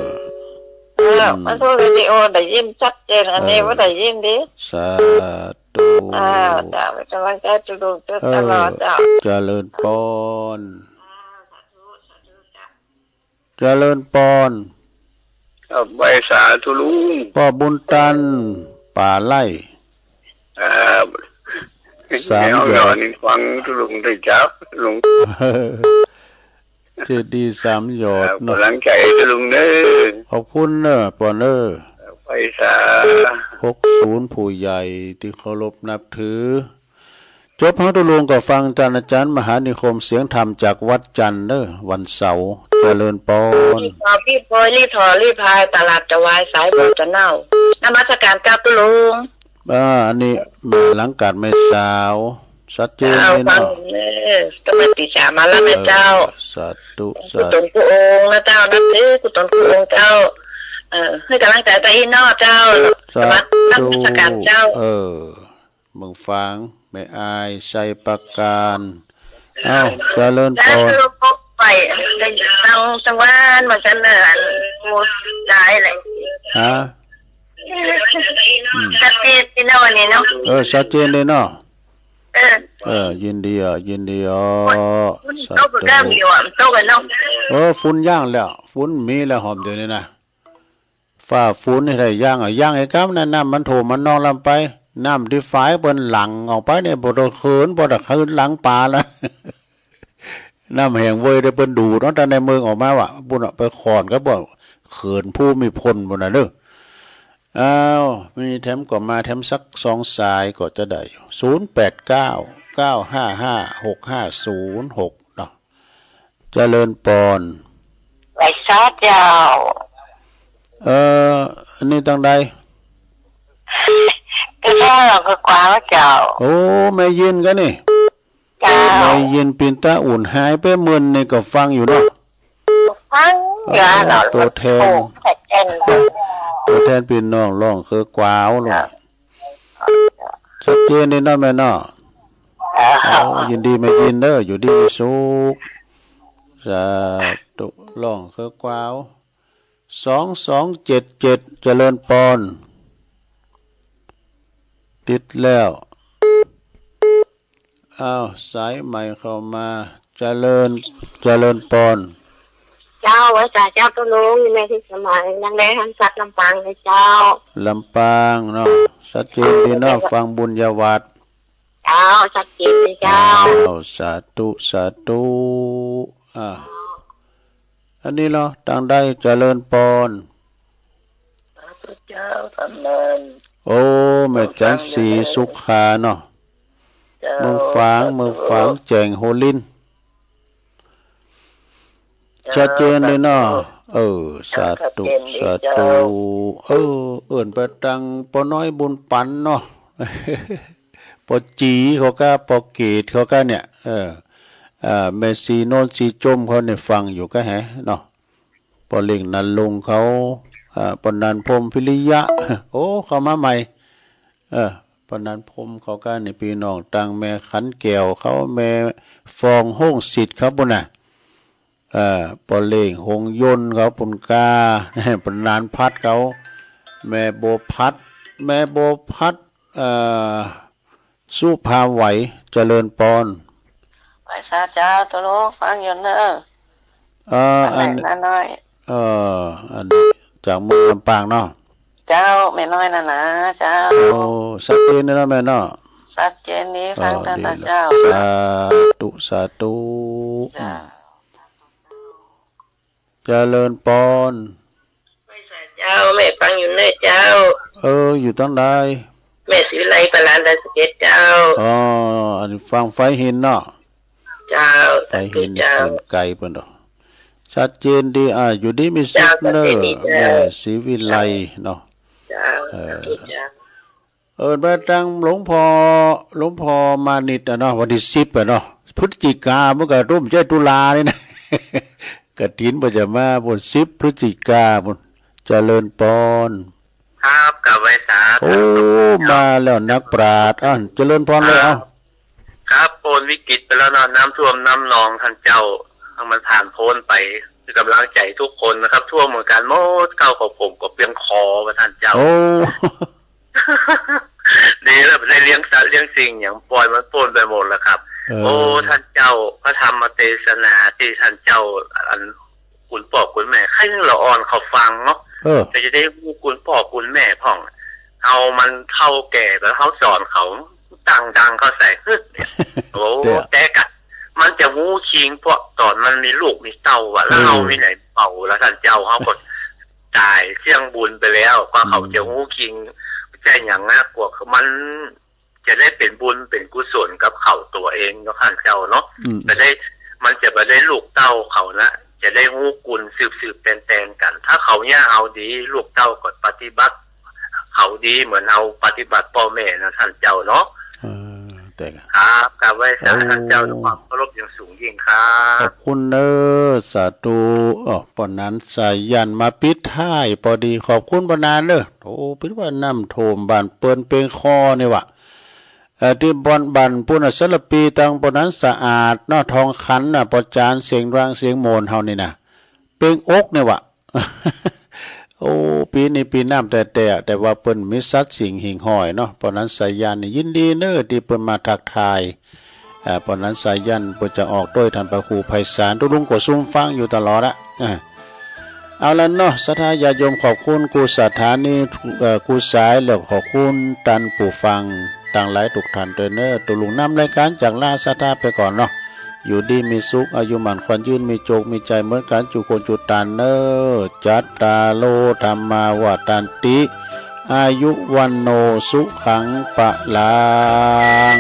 ถูกเร- เออ อืม มันถูกเรดิโอได้ยินชัดเจน อันนี้ เออ บ่ได้ยินดิ สาธุ อ่า เจ้า เป็นกำลังใจตะลุงตลอด เออ เจ้า เจริญปอน เจริญปอน ครับ ไหว้สาตะลุง ป้อบุญตัน ป่าไร่ ครับ สามหยอด แนวหยอดนี่ฟังตะลุงได้เจ้า ลุง เจดีย์สามหยอด ครับ เนาะ กำลังใจตะลุงเด้อ ขอบคุณเนอะ ปอนเนอะ ครับ ไหว้สา หกศูนย์ ผู้ใหญ่ที่เคารพนับถือ จบเฮาตุลุงก็ฟังท่านอาจารย์มหานิคมเสียงธรรมจากวัดจันทร์เด้อ วันเสาร์ เจริญปอน รีบขอรีบโปรย รีบถอรีบพาย ตลาดจะวาย สายบ่จะเน่า นมัสการเจ้าตุลุง อ่า อันนี้หลังกาดแม่สาว ชัดเจนเลยเนาะ เจ้า ฟังอยู่เนอะ สวัสดีจ้า มาแล้วแม่เจ้า เออ สาธุ สาธุ กุตนกุองค์นะเจ้า นับถือกุตนกุองค์เจ้า เออ ให้กำลังใจตาอีน้อเจ้า สาธุ นมัสการเจ้า เออ เมืองฝาง แม่อาย ชัยปราการ อ้าว เจริญปอน แล้วคือพบไป ทาง ทางบ้านมันก็เนินหมู่หลายแหละ ฮะ อืม ชัดเจนพี่น้องนี่เนาะ เออ ชัดเจนเลยเนาะ เออ เออ ยินดีอ่ะ ยินดีอ่ะ มันตกก็มีว่ะ มันตกกันเนาะ เออ ฝุ่นย่างแล้ว ฝุ่นมีแล้วหอมเดี๋ยวนี้นะ ฟ้าฝนนี่ได้ย่างอ่ะ ย่างไอ้กำนั้น น้ำมันท่วมมันนองลำไป น้ำที่ฝายเปิ้นหลั่งออกไปเนี่ย บ่ได้เขิน บ่ได้คืนหลังปลาละ น้ำแห้งเว้ย ได้เปิ้นดูดเอาแต่ในเมืองออกมาว่ะ บุญอ่ะ ไปขอนก็บอกเขินภูมิพลบุญน่ะเด้อ อ้าว มีแถมก็มา แถมสักสองสายก็จะได้อยู่ ศูนย์แปดเก้า เก้าห้าห้า หกห้าศูนย์หก เนาะ เจริญปอน ไหว้สาเจ้า เอ่อ อันนี้ตังใด ก็เจ้าก็กวางเจ้า โอ้ แม่ยินก็นี่ เจ้า แม่ยินปิ่นตาอุ่น หายไปเมินนี่ก็ฟังอยู่เนาะ ฟังอยู่ เอ่อ เนาะ ตัวแทน โอ้ ตัวแทน ตัวแทนพี่น้องร้องคือกวาวลูก เจ้า ชัดเจนเลยเนาะแม่เนาะ เจ้า โอ้ ยินดีแม่ยินเด้อ อยู่ดีมีสุข สาธุ ร้องคือกวาว สองสองเจ็ดเจ็ด เจริญปอน ติดแล้ว อ้าว สายใหม่เข้ามา เจริญ เจริญปอน เจ้า ไหว้สาเจ้าตุลุง แม่พิสมัย นางแดง ฮันสัก ลำปางเลยเจ้า ลำปางเนาะ ชัดเจนดีเนาะ ฟังบุญญาวัฒน์ เจ้า ชัดเจนเลยเจ้า อ้าว สาธุ สาธุ อ่า อันนี้เนาะ ตังใด เจริญปอน สาธุเจ้า ท่านนั้น โอ้ แม่จันทร์ศรีสุขาเนาะ เจ้า เมืองฝาง สาธุ เมืองฝาง แจ้งโฮลินทร์ เจ้า ชัดเจนเลยเนาะ สาธุ เออ สาธุ เจ้า ชัดเจนดี สาธุ เจ้า เออ เอิ้นไปตังป้อน้อยบุญปันเนาะ ป้อจีเขาก็ ป้อเกตเขาก็เนี่ย เออ อ่า แม่ศรีโนนศรีจมเขาเนี่ยฟังอยู่ก็แฮะเนาะ ป้อเล็งนันลงเขา อ่า ป้อนันพรหมพิริยะ โอ้ เข้ามาใหม่ เออ ป้อนันพรหมเขาก็นี่ พี่น้องตังแม่ขันแก้วเขา แม่ฟองโฮงสิทธิ์เขาปุ้นน่ะ เอ่อ ป้อเล็งหงยนต์เขาปุ้นกา ป้อนันพัดเขา แม่บัวพัด แม่บัวพัด เอ่อ สุภาไหว เจริญปอน ไหว้สาเจ้า ตกลงฟังอยู่เนอะ เอ่อ อัน อันน้อย เอ่อ อันจากเมืองลำปางเนาะ เจ้า แม่น้อยนานา เจ้า โอ้ ชัดเจนเนาะแม่เนาะ ชัดเจนดี ฟัง เออ ตั้งแต่ ดีแล้ว เจ้า สาธุ สาธุ เจ้า อืม เจริญพร เจ้า แม่ฟังอยู่เน่อเจ้า เออ อยู่ตังใด แม่ศรีวิไล ปะหลานดอยสะเก็ดเจ้า อ๋อ อันนี้ฟังไฟหินเนาะ เจ้า ไฟหิน สาธุเจ้า เปิ้นไกลเปิ้นดอก ชัดเจนดี อ่า อยู่ดีมีสุขเน่อ เจ้า สวัสดีเจ้า แม่ศรีวิไลเนาะ เจ้า เออ สาธุเจ้า เอิ้นไปตังหลวงพ่อ หลวงพ่อมานิตอะเนาะ วันตี้สิบอะเนาะ พฤศจิกา มันก็ร่วมใจ้ตุลานี่นะ กฐินเปิ้นจะมาปู้น สิบพฤศจิกาปู้น เจริญพร ครับ กราบไหว้สาธุ โอ้ มาแล้วนักปราชญ์ อ่ะ เจริญพรเลย ครับ เอา ครับ พ้นวิกฤตไปแล้วเนาะ น้ำท่วมน้ำนอง ท่านเจ้า ให้มันผ่านพ้นไป เป็นกำลังใจทุกคนนะครับ ท่วมเหมือนกันหมด ข้าวของผมก็เปียกขอว่าท่านเจ้า โอ้ ดีแล้ว ได้เลี้ยงสัตว์เลี้ยงสิ่งอย่างปล่อยมันปล้นไปหมดแล้วครับ เออ โอ้ ท่านเจ้า พระธรรมเทศนาที่ท่านเจ้า อัน คุณพ่อคุณแม่ ใครละอ่อนเขาฟังเนาะ เออ แต่จะได้รู้คุณพ่อคุณแม่พ่อง เอามันเฒ่าแก่แล้วเขาสอนเขา ตั้งดังเขาใส่ โอ้ เจ้า แต่กะ มันจะรู้จริง เพราะตอนมันมีลูกมีเต้าอะ แล้ว เออ เฮามีไหนเป่า แล้วท่านเจ้า เฮาก็ตายเสี่ยงบุญไปแล้ว กว่าเขา อืม จะรู้จริง ใช่อย่างน่ากลัว คือมันจะได้เป็นบุญเป็นกุศลกับเขาตัวเองเนาะ ท่านเจ้าเนาะ อืม จะได้ มันจะบ่ได้ลูกเต้าเขานะ จะได้รู้คุณสืบๆ แตนๆ กัน ถ้าเขาเยียะเฮาดี ลูกเต้าก็ปฏิบัติ เขาดีเหมือนเฮาปฏิบัติพ่อแม่นะ ท่านเจ้าเนาะ เออ แต่กะ ครับ กราบไหว้สา โอ้ ท่านเจ้าด้วยความเคารพอย่างสูงยิ่งครับ ขอบคุณเนอะ สาธุ เออ ป้อนันสายันมาปิดท้ายพอดี ขอบคุณป้อนันเนอะ โอ้ ปิดว่าน้ำท่วมบ้านเปิ้นเปงคอนี่หว่า เอ่อ ตี้บ่อนบ้านปู้นน่ะ สารภีตังป้อนันสะอาดเนาะ ทองขันน่ะ ป้อจานเสียงรังเสียงโมนเฮานี่นะ เปงอกนี่หว่า โอ้ ปีนี้ปีน้ำแต๊ๆ แต่ว่าเปิ้นมีสัตว์สิ่งหิ่งห้อยเนาะ ป้อนันสายันนี่ยินดีเนอะ ตี้เปิ้นมาทักทาย เอ่อ ป้อนันสายันเปิ้นจะออกโดยท่านพระครูไพศาล ตุ๊ลุงก็ซุ่มฟังอยู่ตลอดอะ อ่า เอาละเนาะ ศรัทธาญาติโยม ขอบคุณกู้สถานี เอ่อ กู้สาย แล้วขอบคุณต้านผู้ฟังตังหลายทุกท่านด้วยเนอะ ตุ๊ลุงนำรายการจากลาศรัทธาไปก่อนเนาะ อยู่ดีมีสุข อายุหมั้นขวัญยืน มีโจคมีชัยเหมือนกันจุคนจุตานเนอะ จัตตาโร ธัมมา วัฑฒันติ อายุ วัณโณ สุขัง พลัง